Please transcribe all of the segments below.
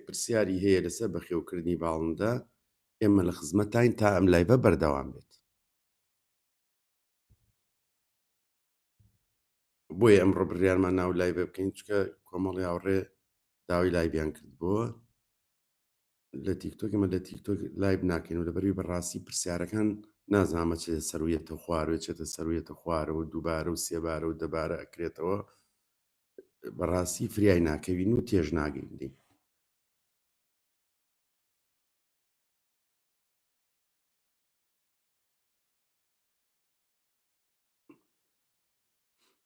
پرسیاری هەیە لەسەر بەخێوکردنی باڵندە ئێمە لە خزمەتتاین تا ئەم live ە بەردەوام بێت. بۆیە ئەمڕۆ بڕیارمان ناو live ە بکەین چکە کۆمەڵی هاوڕێ داوای live یان کردبووە لە تیکتۆک ئمە لە تیکتۆک live ناکەین و لەبەروی بەڕاستی پرسیارەکان نازانمە چێتە سەرویەتە خوارەوە چێتە سەرویەتە خوارەوە دووبارە و سێبارە و دەبارە ئەکرێتەوە بەڕاستی فریای ناکەوین و تێژ ناگەین لێی.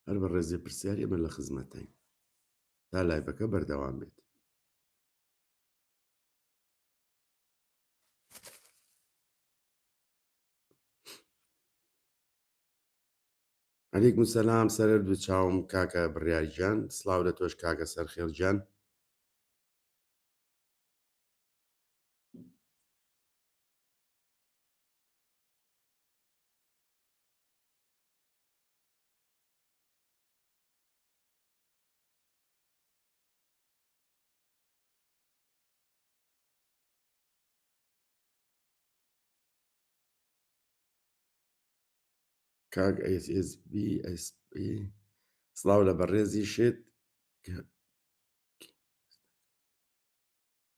هەر بە ڕێزێ پرسیاری ئەمە لە خزمەتین تا live ەکە بەردەوام بێت. علیکم سلام سەر دوو چاوم کاکە بڕیار گیان سڵاو لە تۆش کاکە سەرخێڵ گیان. کاک ئێس ئێس بی ئێس بی سڵاو لە بەڕێزیشت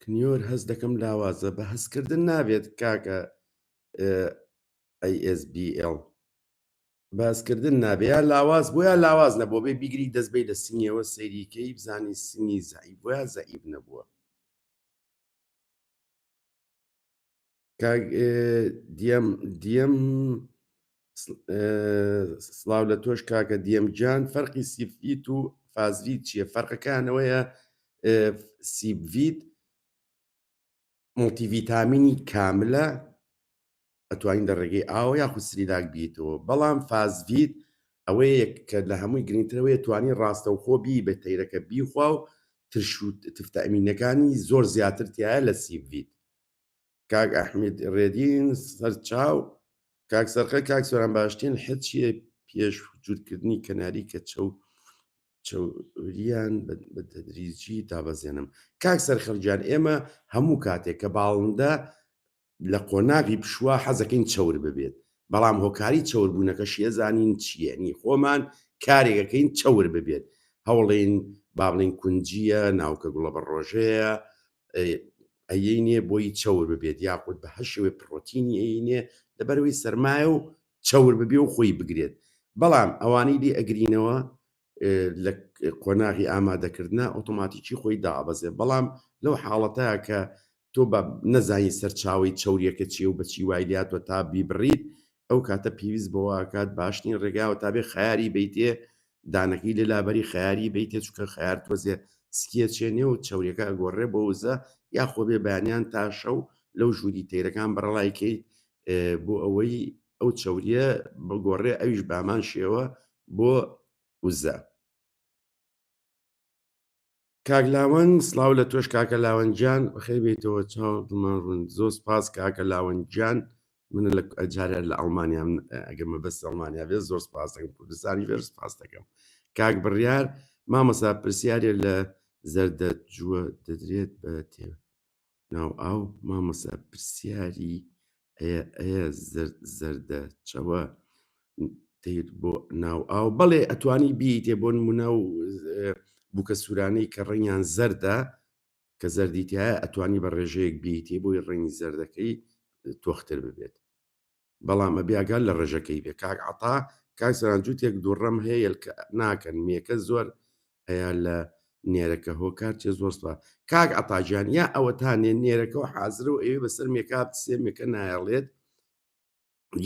کنیۆر هەست دەکەم لاوازە بە هەستکردن نابێت کاکە ASBL باسکردن نابێ یا لاواز بۆ یا لاواز نەبووە بێ بیگری دەست بی لە سنگەوە سەیریکەی بزانی سنگی زەعیف بۆ یا زەعیف نەبووە کاک دیەم دیەم سڵاو لە تۆش کاکە دیەم گیان فەرقی سیفیت و فازریت چییە فەرقەکانەوەیە سیبڤیت مڵتیڤیتامینی کاملە ئەتوانین لە ڕێگەی ئاوە یاخود سریلاک بیتەوە بەڵام فازڤیت ئەوەیە کە لە هەمووی گرنگترەوەی توانی ڕاستەوخۆ بی بە تەیرەکە بیخوا و ترش و تفتەئەمینەکانی زۆر زیاتر تایە لە سیبڤیت کاک ئەحمد ڕێدین سەرچاو کاک سەرخە کاک سۆران باشترین حت چییە پێش جووتکردنی کەناری کە چەو چەوریان بە تەدریجی دابەزێنم کاک سەرخەڵ گیان ئێمە هەموو کاتێک کە باڵندە لە قۆناغی پشووە حەزەکەین چەور ببێت بەڵام هۆکاری چەوربوونەکەشی ئەزانین چییە نی خۆمان کارێکەکەین چەور ببێت هەوڵین با بڵین کونجیە ناوکە گوڵە بە ڕۆژەیە ئەیینێ بۆی چەور ببێت یاخود بە هەر شێوەی پڕۆتینی ئەیینێ لەبەرەوەی سەرمایە و چەور ببێ و خۆی بگرێت بەڵام ئەوانەی لێ ئەگرینەوە لە قۆناغی ئامادەکردە ئۆتۆماتیکی خۆی دابەزێ بەڵام لەو حاڵەتە کە تۆ بە نەزانی سەرچاوی چوریەکە چیە و بەچی وای لاتوە تا بیبڕیت ئەو کاتە پێویست بەوەکات باشترین ڕێگاوە تابێ خەیاری بیتێ دانەکەی لێ لابەری خەیاری بیتێ چونکە خەیار تۆزێ سکیە چێنێ و چەوریەکە ئەگۆڕێ بۆ وزە یاخۆ بێ بەیانیان تا شەو لەو ژووری تەیرەکان بەڕەڵای کەیت بۆ ئەوەی ئەو چەوریە بگۆڕێ ئەویش بامان شێوە بۆ وزە. کاک لاوەند سڵاو لە تۆش کاکە لاوەند گیان بەخێر بێیتەوە چاو دڵمان ڕوون زۆر سپاس کاکە لاوەند گیان من لە جارێ لە ئەڵمانیا ئەگەر مەبەست ئەڵمانیا بێت زۆر سپاس دەکەم کوردستانی بێت سپاس دەکەم کاک بڕیار مامۆستا پرسیارێ لە زەردە جووە دەدرێت بە تێ ناو ئاو مامۆستا پرسیاری ئەیە ئەیە زەرد زەردە چەوە تیر بۆ ناو ئاو بەڵێ ئەتوانی بیتێ بۆ نمونە و بووکە سوورانەی کە ڕەنگیان زەردە کە زەردی تایە ئەتوانی بە ڕێژەیەک بیتێ بۆی ڕەنگی زەردەکەی تۆختر ببێت بەڵام ئەبێ ئاگات لە ڕێژەکەی بێ کاک عەتا کاک سەران جوتێک دوڕەم هەیە یەلکە ناکەن مێکە زۆر ئەیا لە نێرەکە هۆکار چێ زۆر سپا کاک عەتا گیان یا ئەوە تا نێ نێرەکە و حازرە و ئەوێ بەسەر مێکا بچێ مێکە نایەڵێت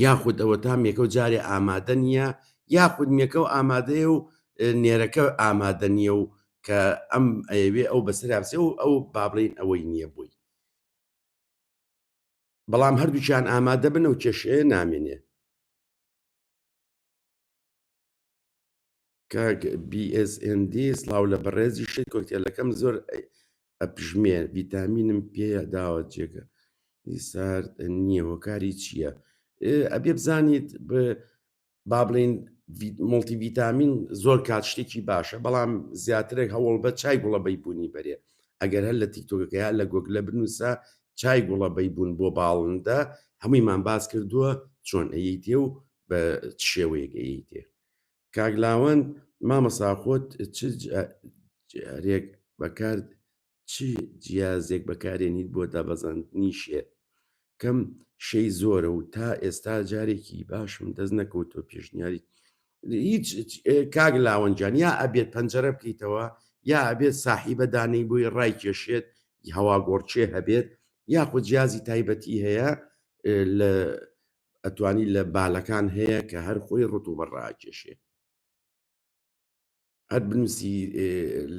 یاخود ئەوە تا مێکە و جارێ ئامادە نییە یاخود مێکە و ئامادەیە و نێرەکە ئامادە نییە و کە ئەم ئەیەوێ ئەو بەسەر بچێ و ئەو با بڵێین ئەوەی نییە بۆی بەڵام هەردووکیان ئامادە بن و کێشەیە نامێنێ. کاک BSND سڵاو لە بەڕێزیشت کۆکتێلەکەم زۆر ئەپژمێ ڤیتامینم پێ داوە جێگە سارد نییە هۆکاری چییە؟ ئەبێ بزانیت با بڵێین مڵتی ڤیتامین زۆر کات شتێکی باشە بەڵام زیاترێک هەوڵ بە چای گوڵە بەیبوونی بەرێ. ئەگەر هەر لە تیکتۆکەکە یا لە گۆگلە بنووسە چای گوڵە بەیبوون بۆ باڵندە هەموویمان باس کردووە چۆن ئەیتێ و بە چ شێوەیەک ئەیتێ. کاک لاوەند مامۆستا خۆت چ جارێک بەکار چ جیازێک بەکارێنیت بۆ دابەزاندنی شێ؟ کەم شێی زۆرە و تا ئێستا جارێکی باشم دەست نەکەوتووە پێشنیاری هیچ کاک لاوەند گیان یا ئەبێت پەنجەرە بکەیتەوە یا ئەبێت ساحیبە دانەی بۆی ڕای کێشێت هەواگۆڕکێ هەبێت یاخود جیازی تایبەتی هەیە لە ئەتوانی لە بالەکان هەیە کە هەر خۆی ڕتوبە ڕاکێشێ هەر بنووسی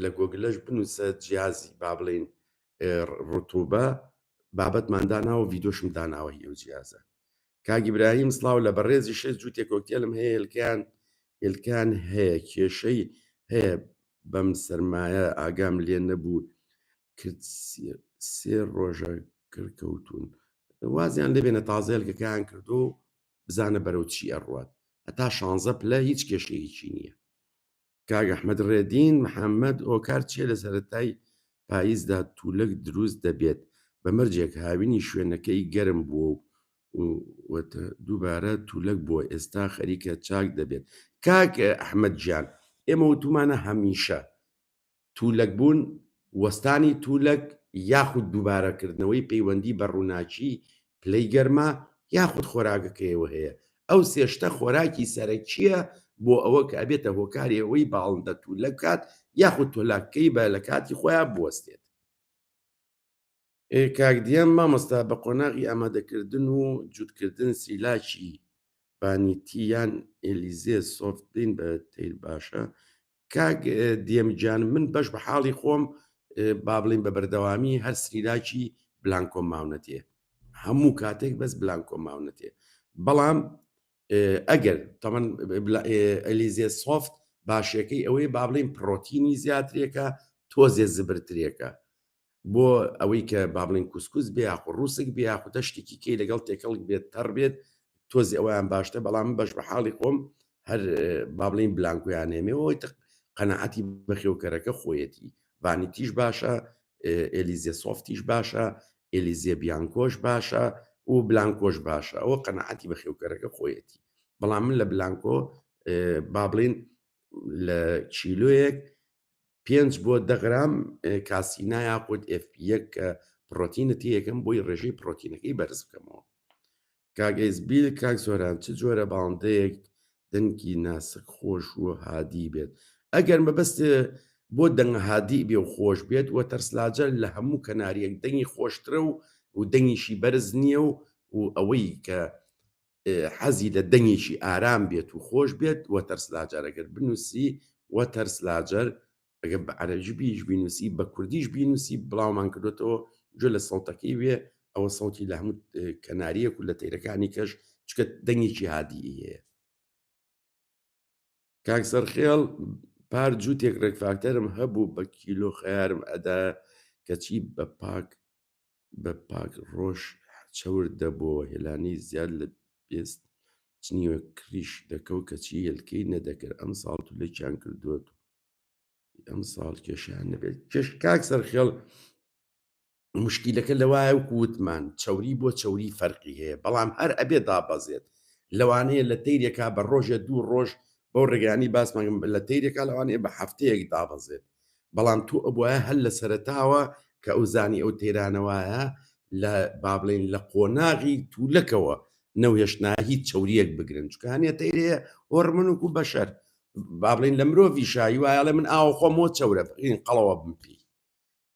لە گۆگلەش بنووسە جیازی با بڵین ڕتوبە بابەتمان داناوە ڤیدۆشم داناوە هی ئەو جیازە کاک ئیبراهیم سڵاو لە بەڕێزی شێت جووتێک کۆکتێلم هەیە هێلکەیان هێلکان هەیە کێشەی هەیە بەم سەرمایە ئاگام لێ نەبوو کرد سێ ڕۆژە کرکەوتون وازیان لێبێنە تازە هێلکەکەیان کردو بزانە بەرەو چی ئەڕوات هەتا شانزە پلە هیچ کێشەیەکی نییە کاک ئەحمەد ڕێدین محەممەد هۆکار چییە لە سەرەتای پاییزدا تولەک دروست دەبێت بە مەرجێک هاوینی شوێنەکەی گەرم بووە و دووبارە تولەک بووە ئێستا خەریکە چاک دەبێت کاک ئەحمەد گیان ئێمە وتومانە هەمیشە توولەک بوون، وەستانی توولەک یاخود دووبارەکردنەوەی پەیوەندی بە ڕووناکی، پلەی گەرما یاخود خۆراکەکەیەوە هەیە، ئەو سێ شتە خۆراکی سەرەکییە بۆ ئەوە کە ئەبێتە هۆکاری ئەوەی باڵندە توولەک بکات یاخود تۆلاکەکەی بە لە کاتی خۆیا بوەستێت. کاک دیەم مامۆستا بە قۆناغی ئامادەکردن و جووتکردن سیلاکی بانیتی یان ئێلیزێ سۆفت بین بە تەیر باشە کاک دیەم گیان من بەش بە حاڵی خۆم با بڵین بە بەردەوامی هەر سریلاکی بلانکۆم ماونەتێ هەموو کاتێک بەس بلانکۆم ماونەتێ بەڵام ئەگەر تەمەن ئەلیزێ سۆفت باشەکەی ئەوەی با بڵین پرۆتینی زیاترێکە تۆزێ زبرترێکە بۆ ئەوەی کە با بڵێین کوسکوس بێ یاخۆ ڕووسک بێ یاخود شتێکی کەی لەگەڵ تێکەڵک بێت تەڕ بێت تۆزی ئەویان باشتە بەڵام من بەش بە حاڵی خۆم هەر با بڵێین بلانکۆیان نێمەوەی قەنەعەتی بەخێوکەرەکە خۆیەتی ڤانیتیش باشە ئێلیزێ سۆفتیش باشە ئێلیزێ بیانکۆش باشە و بلانکۆش باشە ئەوە قەنەعەتی بەخێوکەرەکە خۆیەتی بەڵام من لە بلانکۆ با بڵین لە کیلۆیەک پێنج بۆ دە غرام کاسینا یاخود FP1 کە پڕۆتینە تێیەکەم بۆی ڕێژەی پڕۆتینەکەی بەرز بکەمەوە. کاک ئێزبیل کاک سۆران چ جۆرە باڵندەیەک دەنگی ناسک خۆش و هادی بێت ئەگەر مەبەست بۆ دەنگ هادی بێ و خۆش بێت وە تەرسلاجە لە هەموو کەناریەک دەنگی خۆشترە و و دەنگیشی بەرز نییە و و ئەوەی کە حەزی لە دەنگێکی ئارام بێت و خۆش بێت وەتەرسلاجەر ئەگەر بنووسی وەتەرسلاجەر ئەگەر بە عەرەبی بیش بینوسی بە کوردیش بینوسی بڵاومان کردوێتەوە گوێ لە سەوتەکەی بێ ئەوە سەوتی لە هەموو کەناریەک و لە تەیرەکانی کەش چکە دەنگێکی هادی هەیە کاک سەرخێڵ پار جووتێک ڕێکفاکتەرم هەبوو بە کیلۆ خەیارم ئەدا کەچی بە پاک بە پاک ڕۆژ چەور دەبۆوە هێلانەی زیاد لە پێست چنیوە کڕیش دەکەوت کەچی هێلکەی نەدەکرد ئەمساڵ تولەکیان کردووە ئەمساڵ کێشیان نەبێت کێش کاک سەرخێڵ مشکیلەکە لەوایە وەکو وتمان چەوری بۆ چەوری فەرقی هەیە بەڵام هەر ئەبێ دابەزێت لەوانەیە لە تەیرێکا بە ڕۆژێ دوو ڕۆژ بەو ڕێگانی باسمان لە تەیرێکا لەوانەیە بە هەفتەیەک دابەزێت بەڵام تۆ ئەبواە هەر لە سەرەتاوە کە ئەو زانی ئەو تەیرانەوایە لە با بڵێین لە قۆناغی تولەکەوە نەوهێشتنا هیچ چەوریەک بگرن چونکە هەنێ تەیرەیە هۆرمۆن و بەشەر با بڵێین لە مرۆڤی شایی وایە من ئاوە خۆم چەورە بین قەڵەوە بم پێی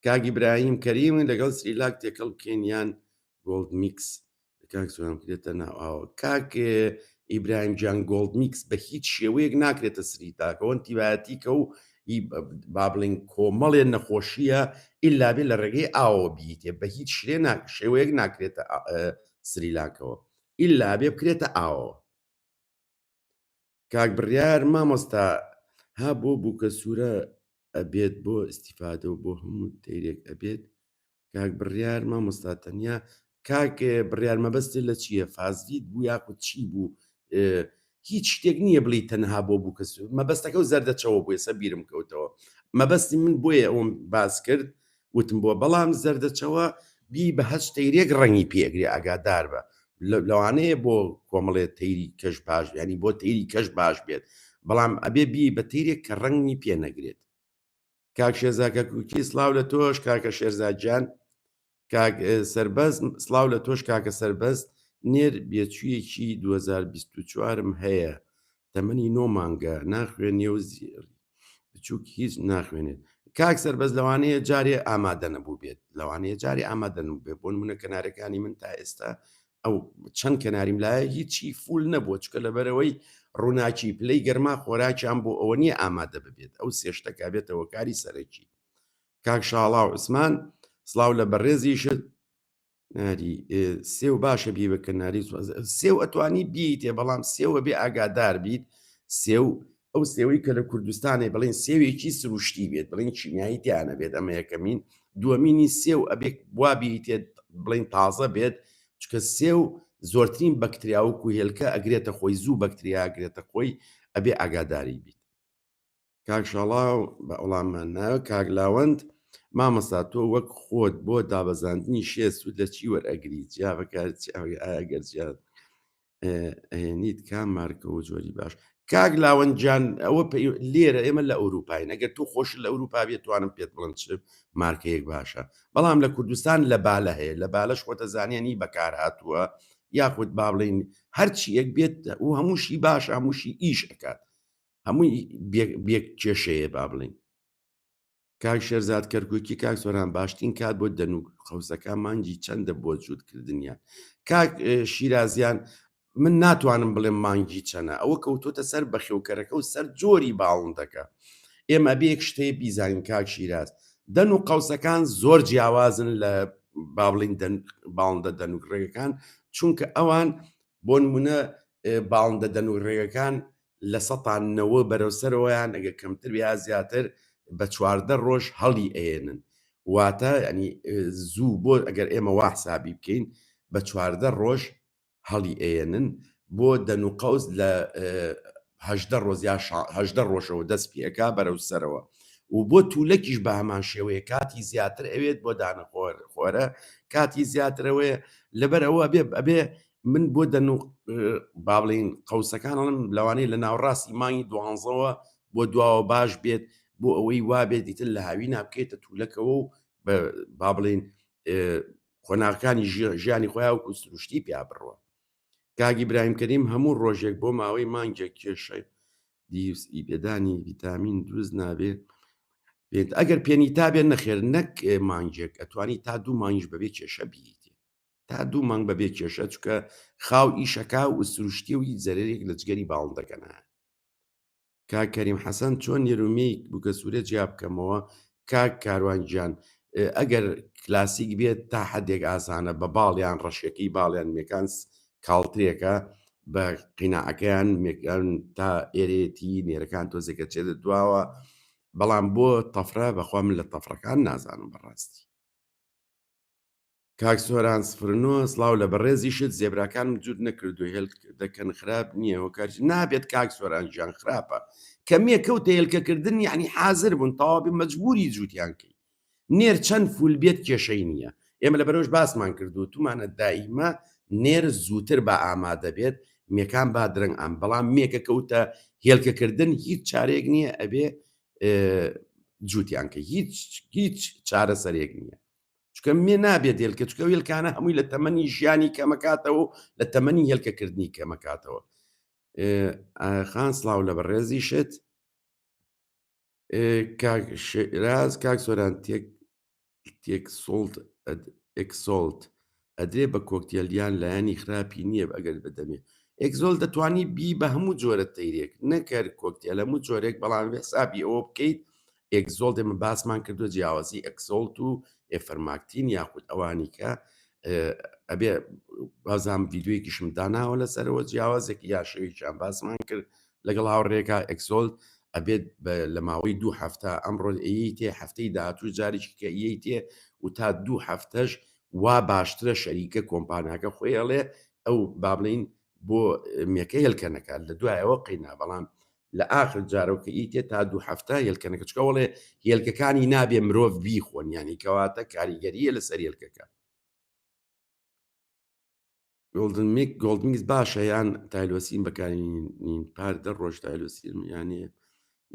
کاک ئیبراهیم کەریم لەگەڵ سریلاک تێکەڵ بکەین یان گۆڵد میکس کاک سۆران بکرێتە ناو ئاوە کاک ئیبراهیم گیان گۆڵد میکس بە هیچ شێوەیەک ناکرێتە سریتاکەوە ئەنتیبایەتیکە و با بڵین کۆمەڵێ نەخۆشیە ئیلا بێ لە ڕێگەی ئاوەوە بیتێ بە هیچ شرێ شێوەیەک ناکرێتە سریلاکەوە ئیلا بێ بکرێتە ئاوەوە کاک بڕیار مامۆستا ها بۆ بووکە سوورە ئەبێت بۆ ئیستیفادە و بۆ هەموو تەیرێک ئەبێت کاک بڕیار مامۆستا تەنیا کاک بڕیار مەبەستێ لە چییە فازلیت بوو یاخود چی بوو هیچ شتێک نییە بڵی تەنها بۆ بووکە سوور مەبەستەکە و زەردەچەوە بوو ئێستا بیرم کەوتەوە مەبەستی من بۆیە ئەوم باس کرد. وتم بۆ بەڵام زەردەچەوە بی بە هەچ تەیرێک ڕەنگی پێگرێ ئاگادار بە لەوانەیە بۆ کۆمەڵێ تەیری کەش باش ینی بۆ تەیری کەش باش بێت بەڵام ئەبێ بی بە تەیرێک کە ڕەنگی پێ نەگرێت. کاک شێرزا کەرکوکی سڵاو لە تۆش کاکە شێرزا گیان. کاک سەربەست سڵاو لە تۆش کاکە سەربەست نێر بێچوویەکی 2024 م هەیە تەمەنی نۆ مانگە ناخوێنێ و بچووک هیچ ناخوێنێت کاک سەربەست لەوانەیە جارێ ئامادە نەبوو بێت لەوانەیە جارێ ئامادە نەبوو بێت بۆ نمونە کەنارەکانی من تا ئێستا ئەو چەند کەناریم لایە هیچی فول نەبووە چکە لەبەرەوەی ڕووناکی پلەی گەرما خۆراکیان بۆ ئەوە نییە ئامادە ببێت ئەو سێشتەکە بێتەوە کاری سەرەکی کاک شاڵاو عوسمان سڵاو لە بەڕێزیشت ناری سێو باشە بی بکە ناری سێو ئەتوانی بیتێ بەڵام سێوە بێ ئاگادار بیت سێو ئەو سێوەی کە لە کوردستانی بڵین سێوێکی سروشتی بێت بڵین کیمیایی تیانە بێت ئەمە یەکەمین دووەمینی سێو ئەبێ وا بیتێت بڵین تازە بێت چکە سێو زۆرترین بەکتریا و هێلکە ئەگرێتە خۆی زوو بەکتریا ئەگرێتە خۆی ئەبێ ئاگاداری بیت. کاک شاڵاو بە وەڵاممان ناوە کاک لاوەند مامۆستا تۆ وەک خۆت بۆ دابەزاندنی شێ سوود لە چی وەرئەگری جیا بەکار ئەگەر جیا ئەهێنیت کام مارکە و جۆری باش کاک لاوەند گیان ئەوە لێرە ئێمە لە ئەوروپاین ئەگەر تۆ خۆش لە ئەوروپا بێت توانم پێت بڵم چ مارکەیەک باشە بەڵام لە کوردستان لە بالە هەیە لە بالەش خۆتە زانیانی بەکار هاتووە یاخود با بڵین هەرچیەک بێت و هەمووشی باش هەمووشی ئیش ئەکات هەمووی بێ کێشەیە با بڵین کاک شێرزاد کەرکوکی کاک سۆران باشترین کات بۆ دەنوک قەوسەکان مانگی چەندە بۆ جووتکردنیان کاک شیرازیان من ناتوانم بڵێم مانگی چەنە ئەوە کەوتۆتە سەر بەخێوکەرەکە و سەر جۆری باڵندەکە ئێمە بێ یەک شتەیە بیزانین کاک شیراز دەن و قەوسەکان زۆر جیاوازن لە با بڵین باڵندە دەنوک ڕێگەکان چونکە ئەوان بۆ نمونە باڵندە دەنوک ڕێگەکان لە سەتا نەوە بەرەو سەرەوەیان ئەگەر کەمتر یا زیاتر بە 14 ڕۆژ هەڵی ئەیەنن واتە ینی زوو بۆ ئەگەر ئێمە وا حسابی بکەین بە 14 ڕۆژ هەڵی ئەیەنن بۆ دەن و قەوز لە هەدە ڕۆژ یا هەدە ڕۆژەوە دەست پێەکا بەرەو سەرەوە و بۆ تولەکیش بە هەمان شێوەیە کاتی زیاتر ئەوێت بۆ دانە خۆرە کاتی زیاترەوەیە لەبەر ئەوە بێ ئەبێ من بۆ دەن و با بڵین قەوسەکان ئەڵم لەوانەیە لە ناوەڕاستی مانگی دوانزەوە بۆ دواوە باش بێت بۆ ئەوەی وا بێت دیتر لە هاوی نابکەیتە تولەکەوە و با بڵین قۆناغەکانی ژیانی خۆیان وەکو سروشتی پیا بڕوە کاگی برایم کەریم هەموو ڕۆژێک بۆ ماوەی مانگێک کێشە دیوسی پێدانی ڤیتامین دروست نابێ بێت ئەگەر پێنی تا بێت نەخێر نەک مانگێک ئەتوانی تا دوو مانگیش بەبێ کێشە بیت تا دوو مانگ بەبێ کێشە چونکە خاو ئیشەکا و سروشتی و هیچ زەرەرێک لە جگەری باڵندەکە نایە. کاک کەریم حەسەن چۆن نێرومێی بووکە سوورە جیا بکەمەوە کاک کاروان گیان ئەگەر کلاسیک بێت تا حدێک ئاسانە بە باڵیان ڕەشەکەی باڵیان مێکان کاڵترێکە بە قیناعەکەیان مێکان تا ئێرێتی نێرەکان تۆزێکە چێتە دواوە بەڵام بۆ تەفرە بەخوا من لە تەفرەکان نازانم بەڕاستی. کاک سۆران سفرنۆ سڵاو لە بەڕێزیشت زێبراکانم جووت نەکردو هێلک دەکەن خراپ نییە هۆکارش نابێت کاک سۆران گیان خراپە کە مێ کەوتە هێلکەکردن یعنی حازر بوون تەواوی مەجبوری جووتیان کەی نێر چەند فول بێت کێشەی نییە ئێمە لە بەرەوش باسمان کردو تومانە دائیمە نێر زووتر بە ئامادە بێت مێکان با درەنگ ئام بەڵام مێکە کەوتە هێلکەکردن هیچ چارێک نییە ئەبێ جووتیان کە هیچ هیچ چارەسەرێک نییە چونکە مێ نابێت هێلکە چونکە هێلکانە هەمووی لە تەمەنی ژیانی کەمەکاتەوە و لە تەمەنی هێلکەکردنی کەمەکاتەوە خان سڵاو لە بەڕێزیشت کاک شێراز کاک سۆران تێک تێک سۆڵت ئەکسۆڵت ئەدرێ بە کۆکتێلیان لایەنی خراپی نییە ئەگەر بەدەمێ ئەکزۆل دەتوانی بی بە هەموو جۆرە تەیرێک نەکەر کۆکتێل هەموو جۆرێک بەڵام حسابی ئەوە بکەیت ئێکزۆڵت ئێمە باسمان کردووە جیاوازی ئەکسۆڵت و ئێفەرماکتین یاخود ئەوانی کە ئەبێ بازام ڤیددیوەیەکیشم داناوە لەسەرەوە جیاوازێک یا شەوێکیان باسمان کرد لەگەڵ هاوڕێکا ئەکسۆلت ئەبێت لە ماوەی دوو هەفتە ئەمڕۆ تێ هەفتەی داهاتوو جارێکی کە تێ و تا دوو هەفتەش وا باشترە شەریکە کۆمپانیاکە خۆی ئەڵێ ئەو با بڵین بۆ مێکە هێلکە نەکات لە دوایەوە قەینا بەڵام. لە ئاخر جارەوە کە ئیتێ تا دوو هەفتە هێلکەنەکە چکە وەڵێ هێلکەکانی نابێ مرۆڤ بیخۆن یانی کەواتە کاریگەریە لەسەر هێلکەکە. گۆڵدن میک گۆڵد میکس باشە یان تایلۆسین بەکارینین پار دە ڕۆژ تایلۆسین یانێ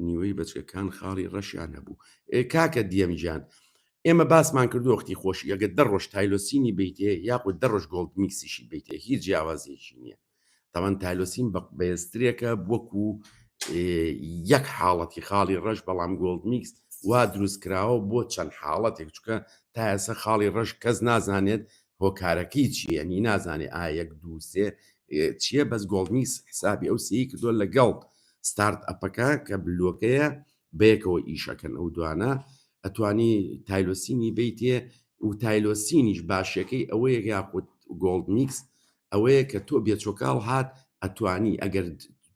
نیوەی بەچکەکان خاڵی ڕەشیان هەبوو ئێ کاکە دیەم گیان ئێمە باسمان کردو وەختی خۆشی ئەگەر دە ڕۆژ تایلۆسینی بیتێ یاخود دە ڕۆژ گۆڵد میکسیشی بیتێ هیچ جیاوازیەکی نییە تاوان تایلۆسین بە بەێزترێکە وەکو یەک حاڵەتی خاڵی ڕەش بەڵام گۆڵد میکس وا دروست کراوە بۆ چەند حاڵەتێک چکە تا ئێستا خاڵی ڕەش کەس نازانێت هۆکارەکەی چییە نی نازانێ ئا یەک دوو سێ چییە بەس گۆڵد میکس حسابی ئەو سێی کردووە لەگەڵ ستارت ئەپەکە کە بلوەکەیە بەیەکەوە ئیشەکەن ئەو دوانە ئەتوانی تایلۆسینی بیتێ و تایلۆسینیش باشەکەی ئەوەیە یاخود گۆڵد میکس ئەوەیە کە تۆ بێچۆکاڵ هات ئەتوانی ئەگەر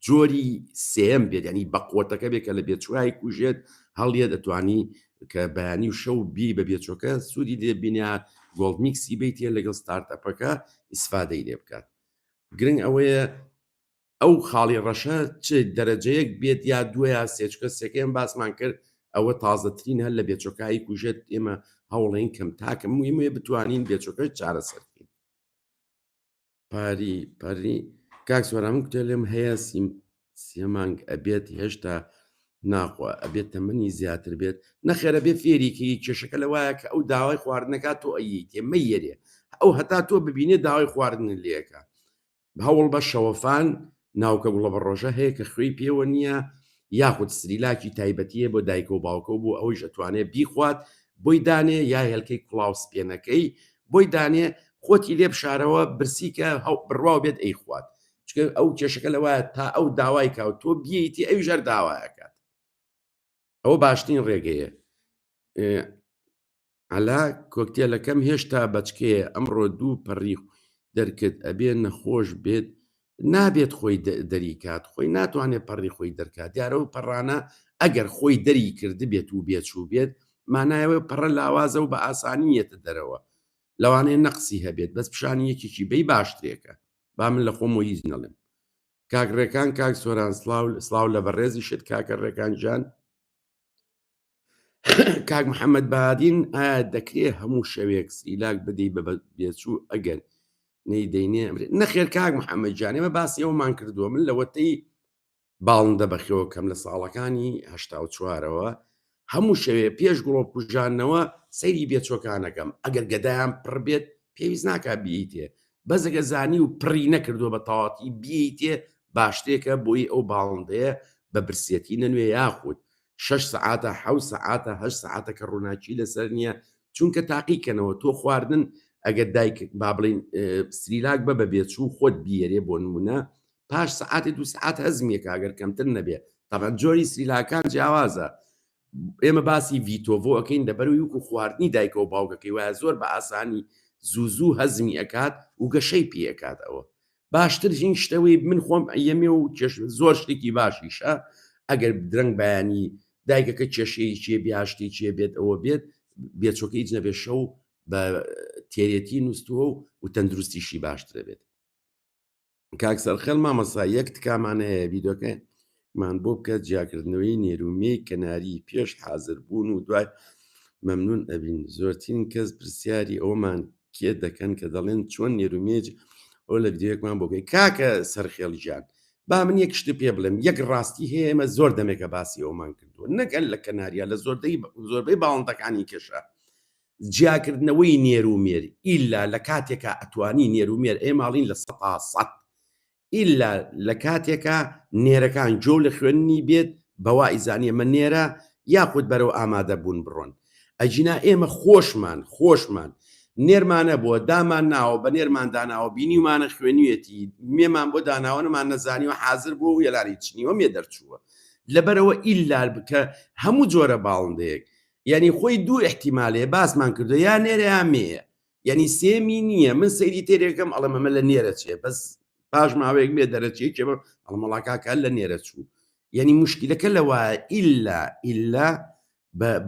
جۆری سێم بێت ینی بەقوەتەکە بێت کە لە بێچوای کوژێت هەڵیە دەتوانی کە بەیانی و شەو بی بە بێچۆکە سوودی لێ بینە گۆڵد میکسی بیتە لەگەڵ ستارتئەپەکە ئیسفادەی لێ بکات گرنگ ئەوەیە ئەو خاڵی ڕەشە چ دەرەجەیەک بێت یا دووە یا سێ چکە سێکەیان باسمان کرد ئەوە تازەترین هەر لە بێچۆکایی کوژێت ئێمە هەوڵین کەم تاکەم ئێمە بتوانین بێچۆکە چارەسەر بکەین پاری پاری کاک سۆران من کوتێلێم هەیە سیم سێ مانگ ئەبێت هێشتا ناخوا ئەبێت تەمەنی زیاتر بێت نەخێرە بێ فێریکی کێشەکە لە وایە کە ئەو داوای خواردنەکە تۆ ئەیتێ مەیەرێ ئەو هەتا تۆ ببینێ داوای خواردن لەکە هەوڵ بە شەوەفان ناوکە گوڵە بە ڕۆژە هەیە کە خوێی پێوە نییە یاخود سریلاکی تایبەتیە بۆ دایکە و باوکە و بۆ ئەویش ئەتوانێ بیخوات بۆی دانێ یا هێلکەی کوڵاو سپێنەکەی بۆی دانێ خۆتی لێ بشارەوە برسی کە بڕواو بێت ئەیخوات چونکە ئەو کێشەکە لەوایە تا ئەو داوای کا و تۆ بیەیتی ئەویش هەر داوایەکات ئەوە باشترین ڕێگەیە عەلا کۆکتێلەکەم هێشتا بەچکەیە ئەمڕۆ دوو پەڕی دەرکرد ئەبێ نەخۆش بێت نابێت خۆی دەریکات خۆی ناتوانێت پەڕی خۆی دەرکات دیارە و پەڕانە ئەگەر خۆی دەری کردبێت و بێچوو بێت مانایەوە پەڕە لاوازە و بە ئاسانی یەتە دەرەوە لەوانەیە نەقسی هەبێت بەس پیشانی یەکێکی بەی باشترێکە با من لە خۆمەوە هیچ نەڵێم کاک ڕێکان کاک سۆران سڵاو سڵاو لە بەڕێزیشت کاکە ڕێکان گیان کاک محەممەد بادین ئایا دەکرێ هەموو شەوێک سریلاک بدەی بە بێچوو ئەگەر نەیدەینێ ئەمرێ نەخێر کاک محەممەد گیان ئێمە باسی ئەومان کردووە من لەوەتەی باڵندە بەخێوەکەم لە ساڵەکانی هەشتا و چوارەوە هەموو شەوێ پێش گوڵۆپ کوژاندنەوە سەیری بێچۆکانەکەم ئەگەر گەدایان پڕ بێت پێویست ناکات بیتێ بەس ئەگەر زانی و پڕی نەکردووە بە تەواتی بیتێ باشترێکە بۆی ئەو باڵندەیە بە برسێتی نەنوێ یاخود شەش سەعاتە حەو سەعاتە هەشت سەعاتە کە ڕووناکی لەسەر نییە چونکە تاقیکەنەوە تۆ خواردن ئەگەر دایک با بڵین سریلاک بە بە بێچوو خۆت بیێرێ بۆ نمونە پاش سەعاتی دو سەعات هەزمیەکە ئەگەر کەمتر نەبێ تەبعەن جۆری سریلاکان جیاوازە ئێمە باسی ڤیتۆڤۆ ئەەکەین لەبەر وەکو خواردنی دایکە و باوکەکەی وایە زۆر بە ئاسانی زوو زوو هەزمی ئەکات و گەشەی پێ ئەکات ئەوە باشترین شتەوەی من خۆم ئەیەمێ و کێش زۆر شتێکی باشیشە ئەگەر درەنگ بەیانی دایکەکە کێشەیەکی بێ شتێکی بێت ئەوە بێت بێچۆکە هیچ نەبێت شەو بە تێرێتی نووسووە و و تەندروستیشی باشترە بێت کاک سەرخێڵ مامۆستا یەک تکامان هەیە ڤیدیۆکەمان بۆ بکە جیاکردنەوەی نێرومێی کەناری پێش حازر بوون و دوای مەمنون ئەبین زۆرترین کەس پرسیاری ئەومان کێ دەکەن کە دەڵێن چۆن نێرومێج ئەو لە ڤیدیۆیەکمان بۆ بکەی کاکە سەرخێڵ گیان با من یەک شت پێ بڵێم یەک ڕاستی هەیە ئێمە زۆر دەمێکە باسی ئەومان کردووە نەگەل لە کەناریا لە زۆربەی زۆربەی باڵندەکانی کێشە جیاکردنەوەی نێر و مێر ئیلا لە کاتێکا ئەتوانی نێر و مێر ئێمە ئەڵین 100% ئیلا لە کاتێکا نێرەکان جۆ لە خوێننی بێت بەوا ئیزانی ئەمە نێرە یاخود بەرەو ئامادە بوون بڕۆن ئەگینا ئێمە خۆشمان خۆشمان نێرمانە بووە دامان ناوە بە نێرمان داناوە بینیومانە خوێنویەتی مێمان بۆ داناوە نەمان نەزانیوە حازر بووە و یەلانی چنیوە مێ دەرچووە لەبەرەوە ئیلا بکە هەموو جۆرە باڵندەیەک یعنی خۆی دوو احتیمالەیە باسمان کردو یا نێرە یا مێیە یعنی سێمی نییە من سەیری تێرێکم ئەڵێم ئەمە لە نێرە چێ بەس پاش ماوەیەک مێ دەرەچێ کێ ئەڵێم وەڵا کاکە لە نێرە چوو یعنی مشکلەکە لەوە ئیلا ئیلا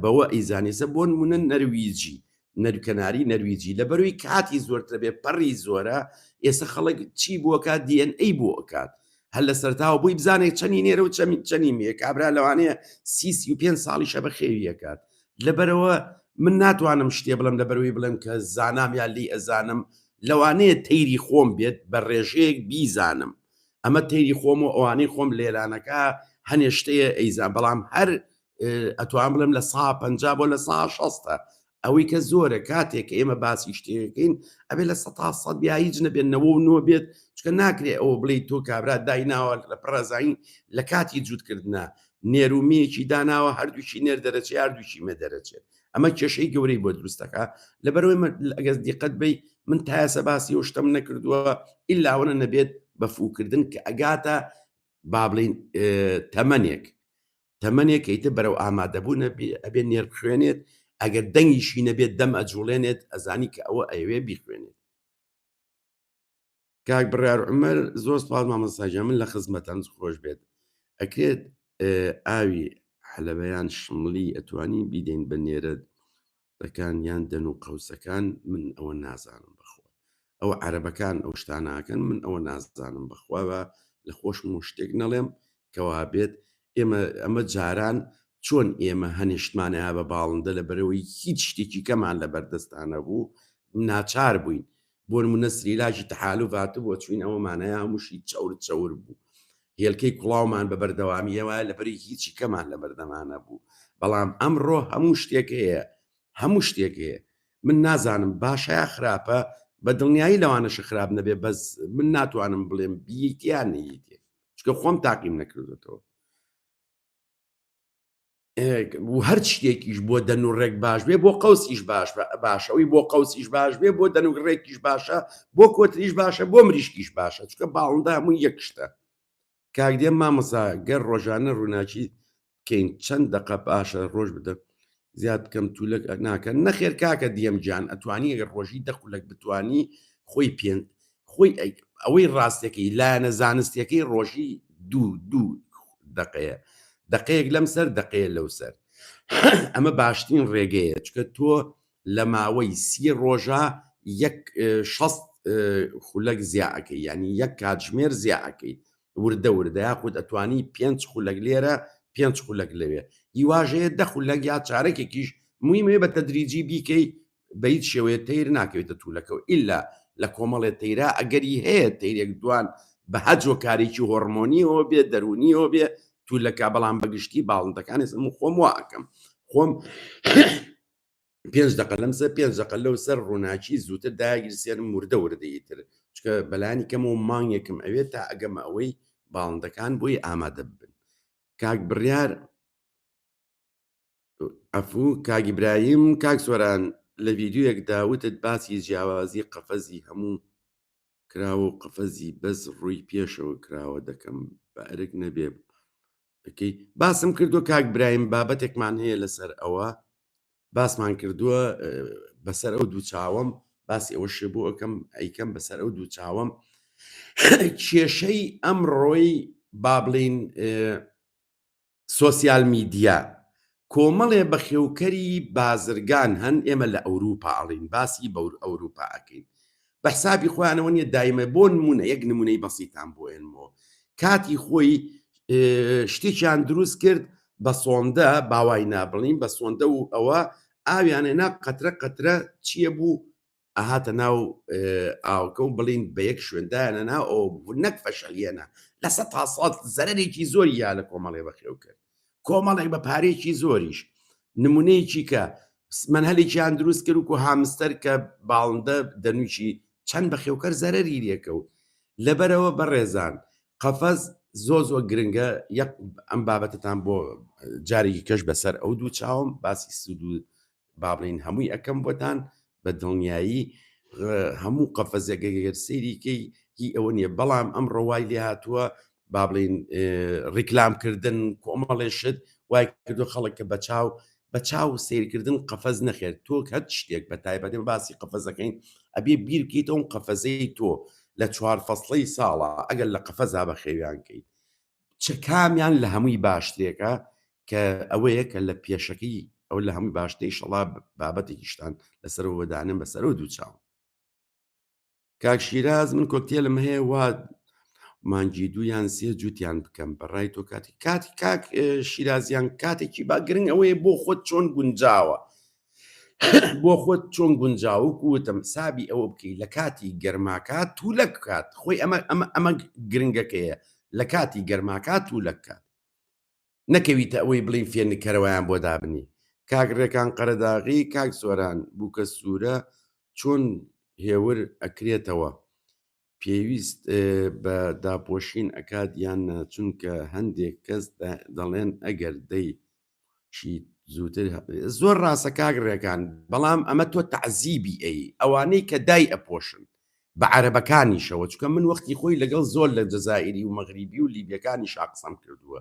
بەوە ئیزانیسە بۆ نمونە نەرویجی نەرکەناری نەرویجی لە بەروی کاتی زۆرترە بێ پەڕی زۆرە ئێستا خەڵک چی بۆکات DNA بۆ ئەکات. هەر لە سەرتاوە بۆی بزانێت چەنی نێرە و چەمی چەنی مێ کابرا لەوانەیە سی 35 ساڵی شە بەخێویەکات لەبەرەوە من ناتوانم شتێ بڵم لەبەرەوەی بڵێم کە زانام یا لی ئەزانم لەوانەیە تەیری خۆم بێت بە ڕێژەیەک بیزانم ئەمە تەیری خۆم و ئەوانەی خۆم لێرانەکە هەنێ شتەیە ئەیزان بەڵام هەر ئەتوان بڵێم لە سا پ بۆ لە سا شەستە ئەوەی کە زۆرە کاتێک کە ئێمە باسی شتێکەکەین ئەبێ لە سە سەد یا هیچ نەبێت نەوە و نۆ بێت چکە ناکرێ ئەوە بڵێ تۆ کابرا دایناوە لە پڕەزین لە کاتی جووتکردە نێرومەیەکی داناوە هەردووکی نێر دەرەچێ هەردووکی مە دەرەچێت ئەمە کێشەی گەورەی بۆ دروستەکە لەبەرەوەی ئەگەر دیقەت بی من تایسە باسی و شتم نەکردووە ئیلاوەنە نەبێت بە فوکردن کە ئەگاتە با بڵین تەمەنێک تەمەنێک ئیتر بەرەو ئامادەبوون ئەبێ نێر بخوێنێت ئەگەر دەنگیشی نەبێت دەم ئەجوڵێنێت ئەزانی کە ئەوە ئەیەوێ بیخوێنێت. کاک بڕیار عومەر زۆر سپاس مامۆستا گیان من لە خزمەتم خۆش بێت ئەکرێت ئاوی حەلەبەیان شمڵی ئەتوانی بیدەین بە نێرە دەکان یان دەن و قەوسەکان من ئەوە نازانم بەخوا ئەوە عەرەبەکان ئەو شتاناکەن من ئەوە نازانم بەخوا بە لە خۆشم و شتێک نەڵێم کەوا بێت ئێمە ئەمە جاران چۆن ئێمە هەنێشتمانەیە بە باڵندە لە بەرەوەی هیچ شتێکی کەمان لە بەردەستانە بوو ناچار بووین بۆ نمونە سریلاکی تەحالوف هاتبووە چوین ئەوەمانەیە هەمووشی چەور چەور بوو هێلکەی کوڵاومان بە بەردەوامیەوە لەبەری هیچی کەمان لە بەردەمانە بوو بەڵام ئەمڕۆ هەموو شتێک هەیە هەموو شتێک هەیە من نازانم باشە یا خراپە بە دڵنیایی لەوانەشە خراپ نەبێ بەس من ناتوانم بڵێم بیتیان نیتێ چکە خۆم تاقیم نەکردێتەوە و هەر شتێکیش بۆ دەنوڕێک باش بێ بۆ قەوسیش باش باشەوەی بۆ قەوسیش باش بێ بۆ دەنوگڕێکیش باشە بۆ کۆتریش باشە بۆ مریشکیش باشە چکە باڵندا هەموو یەک شتە کاک دێم مامۆسا گەر ڕۆژانە ڕووناکی بکەین چەند دەقە باشە ڕۆژ بدە زیاد بکەم تولەک ناکەن نەخێر کاکە دیەم گیان ئەتوانی ئەگەر ڕۆژی دە خولەک بتانی خۆی پێ خۆی ئەوەی ڕاستەکەی لایەنە زانستیەکەی ڕۆژی دوو دوو دقەیە دقەیەک لەم سەر دقەیە لەو سەر ئەمە باشترین ڕێگەیە چکە تۆ لە ماوەی سی ڕۆژە یەک شەست خولەک زیاکەی ینی یەک کاتژمێر زیاکەی وردە وردە یاخود ئەتوانی پێنج خولەک لێرە پێنج خولەک لەوێ هیواژەیە دە خولەک یا چارەکێکیش مویمێ بە تەدریجی بیکەی بە هیچ شێوەیە تەیر ناکەوێتە تولەکەوە ئیلا لە کۆمەڵێ تەیرا ئەگەری هەیە تەیرێک دوان بە هەر جۆکارێکی هۆڕمۆنیەوە بێ دەرونیەوە بێ تولەکە بەڵام بەگشتی باڵندەکان ئێستا من خۆم وا ئەکەم خۆم پێنج دقە لەم سەر پێنج دقە لەو سەر ڕووناکی زووتر داگیرسێنم وردە وردەی تر چکە بەلانی کەمەوە مانگێکم ئەوێت تا ئەگەمە ئەوەی باڵندەکان بۆی ئامادە بن کاک بڕیار عەفوو کاک ئیبراهیم کاک سۆران لە ڤیدیۆیەکدا وتت باسی جیاوازی قەفەزی هەموو کراوە و قەفەزی بەس ڕووی پێشەوە کراوە دەکەم بە ئەرک نەبێ بکەی باسم کردو کاک برایم بابەتێکمان هەیە لەسەر ئەوە باسمان کردووە بەسەر ئەو دوو چاوم باسی ئەوە شێ بۆ ئەەکەم ئەیکەم بەسەر ئەو دوو چاوم کێشەی ئەمڕۆی با بڵین سۆسیال میدیا، کۆمەڵێ بەخێوکەری بازرگان هەن ئێمە لە ئەوروپا ئەڵێین باسی بەور ئەوروپا ئەکەین بە حسابی خۆیانەوە نیە دایمە بۆ نمونە یەک نمونەی بەسیتان بۆ ئێنمەوە کاتی خۆی شتێکیان دروست کرد بە سۆندە باوای نابڵین بە سۆندە و ئەوە ئاویانە نا قەترە قەترە چییە بوو ئەهاتە ناو ئاوکە و بڵین بە یەک شوێن دایانە ناو ئەوە بوو نەک فەشەلیەنە لە سە تا سەد زەرەرێکی زۆری یا لە کۆمەڵێ بەخێو کرد کۆمەڵێک بە پارێکی زۆریش نمونەیەکی کە منهلێکیان دروست کرد و هامستەر کە باڵندە دەنووکی چەند بەخێوکەر زەرەری لێکەوت لەبەرەوە بەڕێزان قەفەز زۆ زۆر گرنگە یەک ئەم بابەتتان بۆ جارێکی کەش بەسەر ئەو دوو چاوم باسی سوود و با بڵین هەمووی ئەکەم بۆتان بە دڵنیایی هەموو قەفەزێک گەر سەیری کەی هی ئەوە نییە بەڵام ئەم ڕەوای لێ هاتووە با بڵین ڕیکلام کردن کۆمەڵێ شت وای کردو خەڵک کە بەچاو بە چاو سیرکردن قەفەز نەخێر تۆ هەر شتێک بە تایبەتی باسی قەفەزەکەین ئەبێ بیر بکەیتەوە قەفەزەی تۆ لە چوار فەسڵەی ساڵە ئەگەر لە قەفەزا بەخێویان کەیت چ کامیان لە هەمووی باشترێکە کە ئەوەیە کە لە پێشەکەی ئەو لە هەمووی باشتری شەڵا بابەتێکیشتان لەسەرەوە دانێن بەسەرەوە دوو چاو. کاک شیراز من کۆکتێلم هەیە وا. مانگی دوو یان سێ جووتیان بکەم بەڕای تۆ کاتی کاتی کاک شیرازیان کاتێکی با گرنگ ئەوەیە بۆ خۆت چۆن گونجاوە بۆ خۆت چۆن گونجاوە وتم سابی ئەوە بکەی لە کاتی گەرماکات تولەک بکات خۆی ئەمە ئەمە ئەمە گرنگەکەیە لە کاتی گەرماکات تولەک کات نەکەویتە ئەوەی بڵێی فێنککەرەوەیان بۆ دابنی. کاک ڕێکان قەرەداغی کاک سۆران بوکە سورە چۆن هێور ئەکرێتەوە پێویست بە داپۆشین ئەکات یان نا چونکە هەندێک کەس دەڵێن ئەگەر دەی شی زووتر زۆر ڕاستە کاک ڕێکان بەڵام ئەمە تۆ تەعزیبی ئەی ئەوانەی کە دای ئەپۆشن بە عەرەبەکانیشەوە چونکە من وەختی خۆی لەگەڵ زۆر لە جەزائیری و مەغریبی و لیبیەکانیشا قسەم کردووە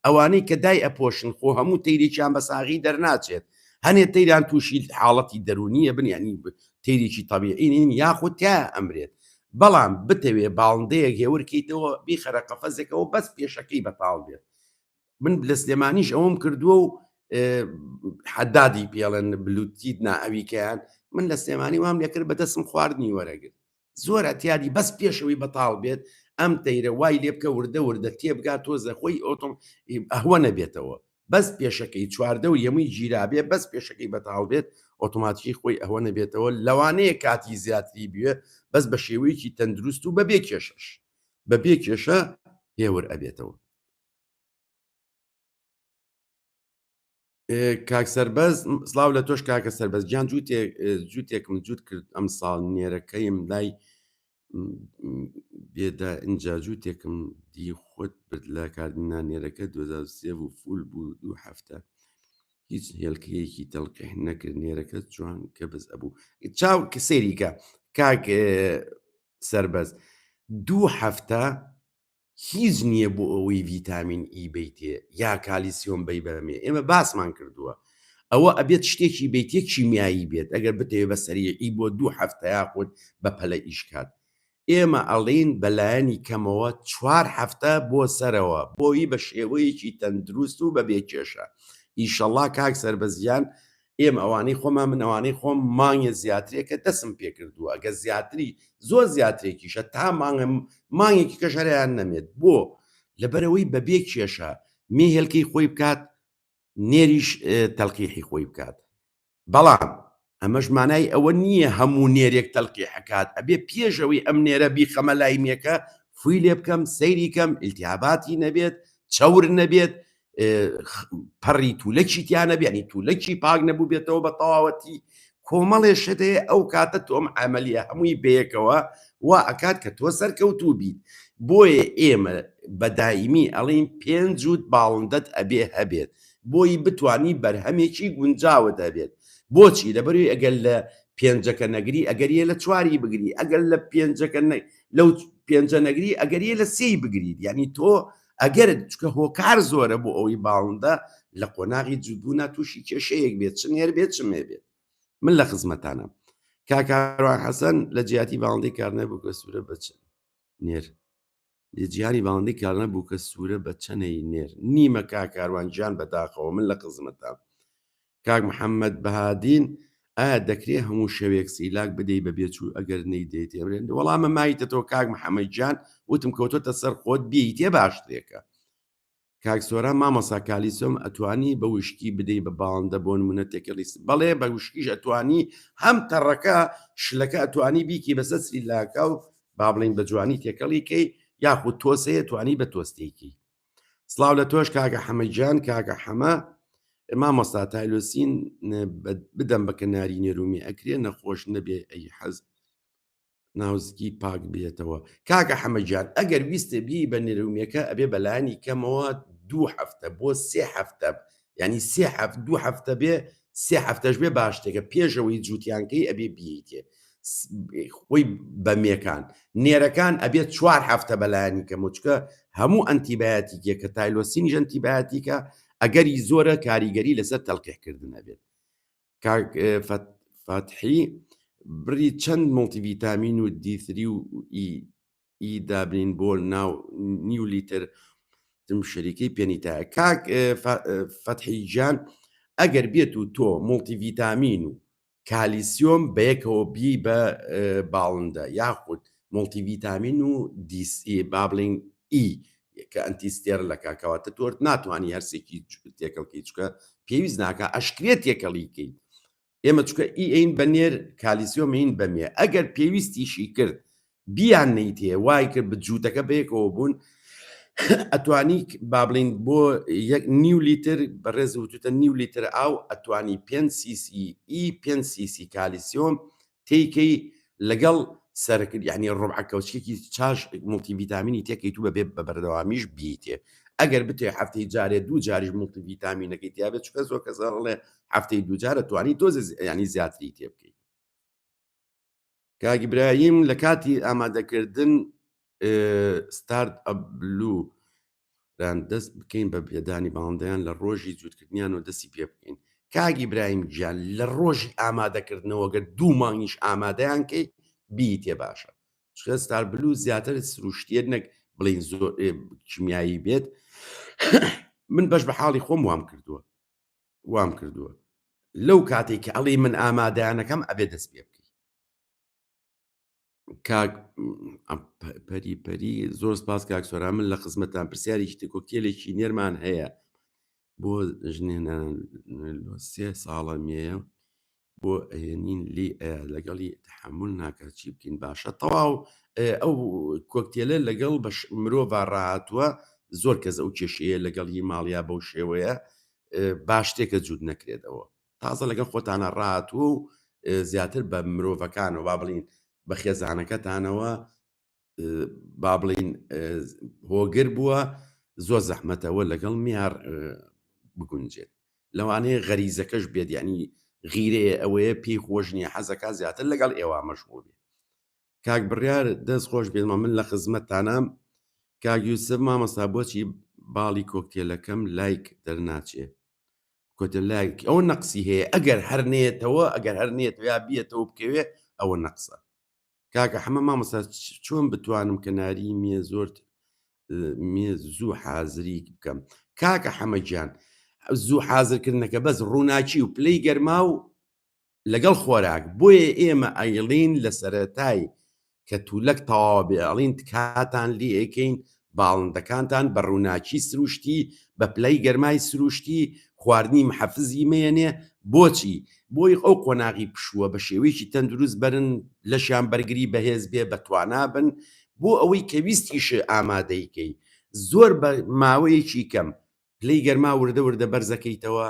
ئەوانەی کە دای ئەپۆشن خۆ هەموو تەیرێکیان بە ساغی دەرناچێت هەنێ تەیران تووشی حاڵەتی دەرونیە بن یعنی تەیرێکی تەبیعی نین یاخود تیا ئەمرێت بەڵام بتەوێ باڵندەیەک هێورکەیتەوە بیخەرە قەفەزێکەوە بەس پێشەکەی بەتاڵ بێت من لە سلێمانیش ئەوەم کردووە و حەدادی پێڵێن بلوتیت نا ئەویکەیان من لە سلێمانی وام لێکرد بەدەستم خواردنی وەرەگرت زۆر ئەتیادی بەس پێشەوەی بەتاڵ بێت ئەم تەیرە وای لێ بکە وردە وردە تێبگا تۆزە خۆی ئۆتۆم ئەهوە نەبێتەوە بەس پێشەکەی چواردە و یەمووی گیرابێ بەس پێشەکەی بەتاڵ بێت ئۆتۆماتیکی خۆی ئەوە نەبێتەوە لەوانەیە کاتی زیاتری بوێ بەس بە شێوەیەکی تەندروست و بەبێ کێشەش بەبێ کێشە هێور ئەبێتەوە. کاک سەربەز سڵاو لە تۆش کاکە سەربەز گیان جووتێک جووتێکم جووت کرد ئەم ساڵ نێرەکەیم لای بێدا ئینجا جووتێکم دی خۆت برد لە کاردینا نێرەکە 2023 و فول بوو دوو هەفتە هیچ هێلکەیەکی تەلقیح نەکرد نێرەکە جوان کە بز ئەبوو چاو کە سەیریکە کاک سەربەز دوو هەفتە هیچ نییە بۆ ئەوەی ڤیتامین ئی بیتێ یا کالیسیۆم بی بەمێ ئێمە باسمان کردووە ئەوە ئەبێت شتێکی بیتێ کیمیایی بێت ئەگەر بتەوێ بە سەریعی بۆ دوو هەفتە یاخود بە پەلە ئیش کات ئێمە ئەڵێین بەلایەنی کەمەوە چوار هەفتە بۆ سەرەوە بۆی بە شێوەیەکی تەندروست و بەبێ کێشە ئیشەڵا کاک سەربەزیان ئێمە ئەوانەی خۆمان من ئەوانەی خۆم مانگێ زیاترێکە دەسم پێکردووە ئەگە زیاتری زۆر زیاترێکیشە تا مانگم مانگێکی کەش هەریان نەمێت بۆ لەبەرەوەی بەبێ کێشە مێ هێلکەی خۆی بکات نێریش تەلقیحی خۆی بکات بەڵام ئەمەش مانای ئەوە نییە هەموو نێرێک تەلقیح ئەکات ئەبێ پێشەوەی ئەم نێرە بیخەمە لای مێکە فوی لێ بکەم سەیری کەم ئیلتیاباتی نەبێت چەور نەبێت پەڕی تولەکی تیا نەبێ ینی تولەکی پاک نەبوو بێتەوە بە تەواوەتی کۆمەڵێ شت هەیە ئەو کاتە تۆم عملیە هەمووی بەیەکەوە وا ئەکات کە تۆ سەرکەوتوو بیت بۆیە ئێمە بە دایمی ئەڵین پێنج جووت باڵندەت ئەبێ هەبێت بۆی بتانی بەرهەمێکی گونجاوت هەبێت بۆچی لەبەروی ئەگەر لە پێنجەکە نەگری ئەگەریە لە چواری بگری ئەگەر لە پێنجەکە لەو پێنجە نەگری ئەگەریە لە سێی بگریت یعنی تۆ ئەگەر چکە هۆکار زۆرە بۆ ئەوەی باڵندە لە قۆناغی جووتبوونا تووشی کێشەیەک بێت چ نێر بێت چ مێ بێت من لە خزمەتانم کاکاروان حەسەن لە جیاتی باڵندەی کارنە بووکە سوورە بە چ نێر لە جیانی باڵندەی کارنە بووکە سوورە بە چەنەی نێر نیمە کاکاروان گیان بەداخەوە من لە خزمەتام کاک محمد بەهادین ئایا دەکرێ هەموو شەوێک سیلاک بدەی بە بێچوو ئەگەر نەیدەیت ئەمرێن وەڵامە مایتەتەوە کاک محمد گیان وتم کەوتۆتە سەر خۆت بیتێ باشترێکە کاک سۆران مامۆسا کالیسۆم ئەتوانی بە وشکی بدەی بە باڵندە بۆ نمونە تێکەڵی بەڵێ بە وشکیش ئەتوانی هەم تەڕەکە شلەکە ئەتوانی بیکی بەسەر سریلاکە و با بڵین بە جوانی تێکەڵی کەی یاخود تۆسەیە توانی بە تۆستێکی سڵاو لە تۆش کاکە حەمە گیان کاکە حەمە مامۆستا تایلۆسین بدەم بە کەناری نێرومی ئەکرێ نەخۆش نەبێ ئەی حەز ناوزگی پاک بێتەوە کاکە حەمە گیان ئەگەر ویستێ بی بە نێرومیەکە ئەبێ بەلایانی کەمەوە دوو هەفتە بۆ سێ هەفتە ینی سێ هەفت دوو هەفتە بێ سێ هەفتەش بێ باشتێکە پێشەوەی جووتیانکەی ئەبێ بیتێ خۆی بە مێکان نێرەکان ئەبێت چوار هەفتە بەلایانی کەمۆچکە هەموو ئەنتیبایەتیکێک کە تایلۆسینیش ئەنتیبایەتیکە ئەگەری زۆرە کاریگەری لەسەر تەلقیحکردن ئەبێت کاک فەتحی بڕی چەند مڵتیڤیتامین و دیثری و ئی ئی دابنین بۆ ناو نیو لیتر تم شەریکەی پێنیتایە کاک فەتحی گیان ئەگەر بێت و تۆ مڵتیڤیتامین و کالیسیۆم بەیەکەوە بی بە باڵندە یاخود. مڵتی ڤیتامین و دیسی با بڵین ئی کە ئەنتی ستێرلەکە کەواتە تۆرت ناتوانانی هەرسێکی تێکەڵکی چکە پێویست ناکە ئەشکرێت تێکەڵی کەیت ئێمە چکە ئی ئەین بە نێر کالیسیۆم ئەین بە مێ ئەگەر پێویستیشی کرد بیان نەیتێ وای کرد بە جووتەکە بەیەکەوە بوون ئەتوانی با بڵین بۆ یەک نیو لیتر بەڕێز وتوتە نیو لیتر ئاو ئەتوانی 5 سیسی ئی 5 سیسی کالیسیۆم تێیکەی لەگەڵ سەرکرد یعنی ڕبعە کەوچکێکی چاش مڵتی ڤیتامینی تێکەیت و بەبێ بە بەردەوامیش بیتێ ئەگەر بتێ هەفتەی جارێ دوو جاریش مڵتی ڤیتامینەکەی تیاابێت چکە زۆر کەس ئەڵێ هەفتەی دووجارە توانی تۆزێ ینی زیاتری تێ بکەیت کاک ئیبراهیم لە کاتی ئامادەکردن ستارت ئەپ بلو ران دەست بکەین بە پێدانی باڵندەیان لە ڕۆژی جووتکردنیان و دەستی پێ بکەین کاک ئیبراهیم گیان لە ڕۆژی ئامادەکردنەوە گەر دوو مانگیش ئامادەیان کەی بیتێ باشە چونکە ستار بلو زیاتر سروشتیە نەک بڵین زۆر کیمیایی بێت من بەش بە حاڵی خۆم وام کردووە وام کردووە لەو کاتێک کە ئەڵی من ئامادەیانەکەم ئەبێ دەست پێ بکەی کاک پەری پەری زۆر سپاس کاک سۆران من لە خزمەتان پرسیارێکی تر کۆکتێلێکی نێرمان هەیە بۆ ژنێنان سێ ساڵە مێیە بۆ ئەهێنین لی لەگەڵی تحمل ناکات چی بکەین باشە تەواو ئەو کۆکتێلە لەگەڵ بەش مرۆڤ ڕاهاتووە زۆر کەس ئەو کێشەیە لەگەڵ هی ماڵیا بەو شێوەیە باشتێکە جووت نەکرێتەوە تازە لەگەڵ خۆتانە ڕاتووە و زیاتر بە مرۆڤەکانەوە با بڵین بە خێزانەکەتانەوە با بڵین هۆگر بووە زۆر زەحمەتەوە لەگەڵ میار بگونجێت لەوانەیە غەریزەکەش بێت یعنی غیرەیە ئەوەیە پێی خۆش نییە حەزەکە زیاتر لەگەڵ ئێوە مەشغول بێت کاک بڕیار دەست خۆش بێت من لە خزمەتتانام کاک یوسف مامۆستا بۆچی باڵی کۆکتێلەکەم لایک دەرناچێ کۆتە لایک ئەوە نەقسی هەیە ئەگەر هەر نێتەوە ئەگەر هەر نێتەوە یا بیەتەوە بکەوێ ئەوە نەقسە کاکە حەمە مامۆستا چۆن بتوانم کەناری مێ زۆر مێ زوو حازری بکەم کاکە حەمە گیان زوو حازرکردنەکە بەس ڕووناکی و پلەی گەرما و لەگەڵ خۆراک، بۆیە ئێمە ئەیڵین لە سەرەتای کە تولەک تەواوە بێ ئەڵین تکاتان لێ ئەکەین باڵندەکانتان بە ڕووناکی سروشتی بە پلەی گەرمای سروشتی خواردنی محەفزی مەیەنێ بۆچی بۆی ئەو قۆناغی پشووە بە شێوەیەکی تەندروست بەرن لەشیان بەرگری بەهێز بێ بە توانا بن بۆ ئەوەی کە ویستیش ئامادەی کەی زۆر بە ماوەیەکی کەم پلەی گەرما وردە وردە بەرزەکەیتەوە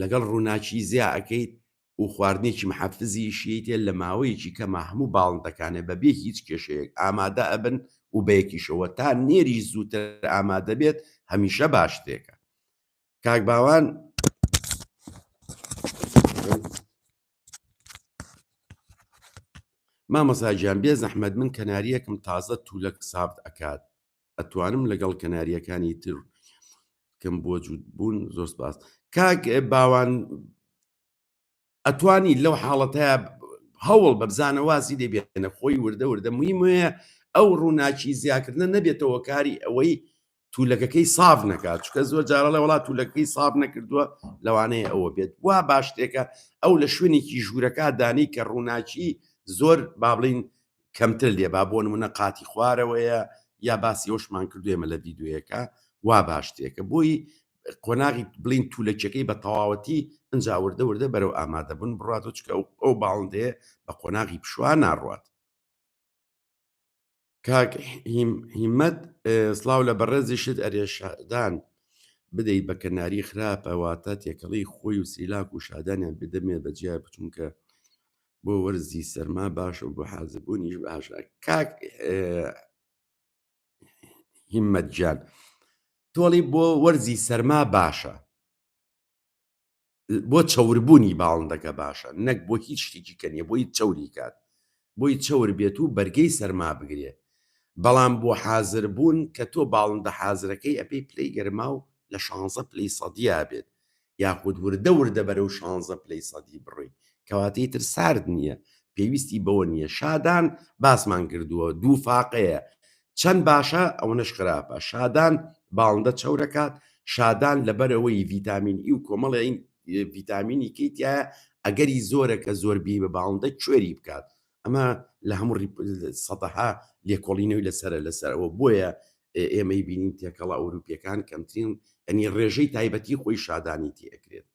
لەگەڵ ڕووناکی زیا ئەکەیت و خواردنێکی محەفزیشی تێ لە ماوەیەکی کەما هەموو باڵندەکانێ بە بێ هیچ کێشەیەک ئامادە ئەبن و بەیەکیشەوە تا نێریش زووتر ئامادە بێت هەمیشە باشترێکە کاک باوان مامۆستا گیان بێ زەحمەت من کەناریەکم تازە تولەک سافت ئەکات ئەتوانم لەگەڵ کەناریەکانی تر کەم بۆ جووت بوون زۆر سپاس کاک باوان ئەتوانی لەو حاڵەتەیە هەوڵ بە بزانە وازی لێ بێنە خۆی وردە وردە مهمەیە ئەو ڕووناکی زیاکردنە نەبێتەوە کاری ئەوەی تولەکەکەی ساف نەکات چکە زۆر جارەڵێ وڵات تولەکەی ساف نەکردووە لەوانەیە ئەوە بێت وا باشتێکە ئەو لە شوێنێکی ژوورەکە دانی کە ڕووناکی زۆر با بڵین کەمتر لێ با بۆ نمونە قاتی خوارەوەیە یا باسی ئەوشمان کردو ئێمە لە ڤیدیۆیەکە وا باشترێکە بۆی قۆناغی بڵین تولەکیەکەی بە تەواوەتی ئەجا وردە وردە بەرەو ئامادەبوون بڕات و چکە ئەو باڵندەیە بە قۆناغی پشوان ناڕوات کاک هیمەت سڵاو لە بەڕێزیشت ئەرێ شادان بدەیت بە کەناری خراپە واتە تێکەڵی خۆی و سیلاک و شادانیان بدەمێ بە جیا بچونکە بۆ وەرزی سەرما باشە و بۆ حازربوونیش باشە کاک هیمەت گیان تۆڵی بۆ وەرزی سەرما باشە بۆ چەوربوونی باڵندەکە باشە نەک بۆ هیچ شتێکی کە نیە بۆی چەوری کات بۆی چەور بێت و بەرگەی سەرما بگرێ بەڵام بۆ حازر بوون کە تۆ باڵندە حازرەکەی ئەبێ پلەی گەرما و لە شانزە پلەی سەدیا بێت یاخود وردە وردە بەرەو شانزە پلەی سەدی بڕۆی کەواتە ئیتر سارد نییە پێویستی بەوە نییە شادان باسمان کردووە دوو فاقەیە چەند باشە ئەوەنەش خراپە شادان باڵندە چەورەکات شادان لەبەرەوەی ڤیتامین ئی و کۆمەڵی ڤیتامینی کەی تایە ئەگەری زۆرە کە زۆر بی بە باڵندە کوێری بکات. ئەمە لە هەموو سەدەها لێکۆڵینەوەی لەسرە لەسەرەوە بۆیە ئێمەی بینین تێکەڵە ئەوروپیەکان کەمترین ئەنی ڕێژەی تایبەتی خۆی شادانی تێ ئەکرێت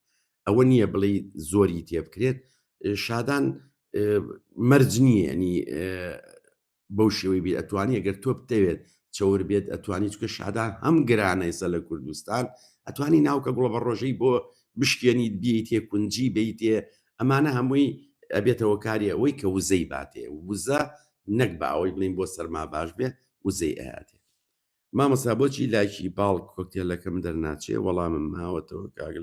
ئەوە نییە بڵێ زۆری تێ بکرێت شادان مەرج نییە ینی بەو شێوەی بێت ئەتوانی ئەگەر تۆ بتەوێت چەور بێت ئەتوانی چکە شادان هەم گرانە ئێستا لە کوردستان ئەتوانی ناوکە گوڵە بە ڕۆژەی بۆ بشکێنیت بیتێ کونجی بیتێ ئەمانە هەمووی ئەبێتەوە کاری ئەوەی کە وزەی باتێ وزە نەک بە ئەوەی بڵین بۆ سەرما باش بێ وزەی ئەیاتێ مامۆستا بۆچی لایکی باڵ کۆکتێلەکەم دەرناچێ وەڵامم ماوەتەوە کاک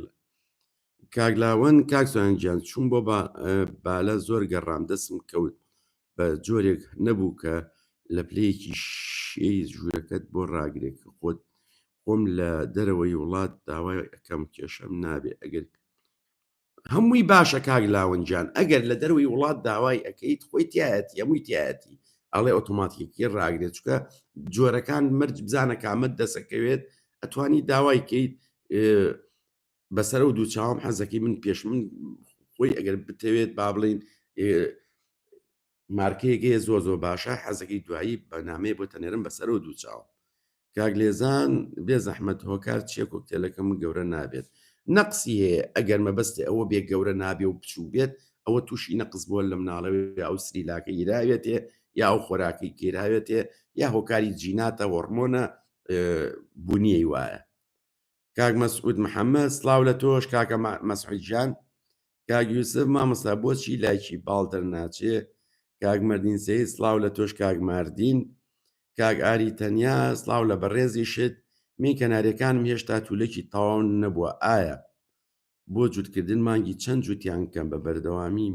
کاک لاوەن کاک سۆران گیان چووم بۆ بالە زۆر گەڕام دەستم کەوت بە جۆرێک نەبوو کە لە پلەیەکی شێی ژوورەکەت بۆ ڕاگرێک خۆت خۆم لە دەرەوەی وڵات داوای ئەەکەم کێشەم نابێ ئەگەر هەمووی باشە کاک لاوەن گیان ئەگەر لە دەروی وڵات داوای ئەەکەیت خۆی تایەتی هەمووی تایەتی ئەڵێ ئۆتۆماتیکی ڕاگرێت چکە جۆرەکان مەرج بزانە کامەت دەسەکەوێت ئەتوانی داوای کەیت بەسەر و دوو چاوم حەزەکەی من پێش من خۆی ئەگەر بتەوێت با بڵین مارکەیەک هەیە زۆر زۆر باشە حەزەکەی دوایی بەنامەیە بۆ تەنێرم بەسەرەوە دوو چاو کاک لێزان بێ زەحمەت هۆکار چیە کۆکتێلەکەم گەورە نابێت نەقسی هەیە ئەگەر مەبەستی ئەوە بێ گەورە نابێ و بچوو بێت ئەوە تووشی نەقس بووە لە مناڵەوەی ئەو سریلاکە گیراوێتێ یا ئەو خۆراکەی گیراوێتێ یا هۆکاری جیناتە هۆرمۆنە بوونیەی وایە کاک مەسعود محەممەد سڵاو لە تۆش کاکە مەسعود گیان کاک یوسف مامۆستا بۆچی لایکی باڵ دەرناچێ کاک مەردین سەید سڵاو لە تۆش کاک ماردین کاک ئاری تەنیا سڵاو لە بەڕێزیشت من کەناریەکانم هێشتا تولەکی تەواو نەبووە ئایا بۆ جوتکردن مانگی چەند جوتیان کەم بە بەردەوامی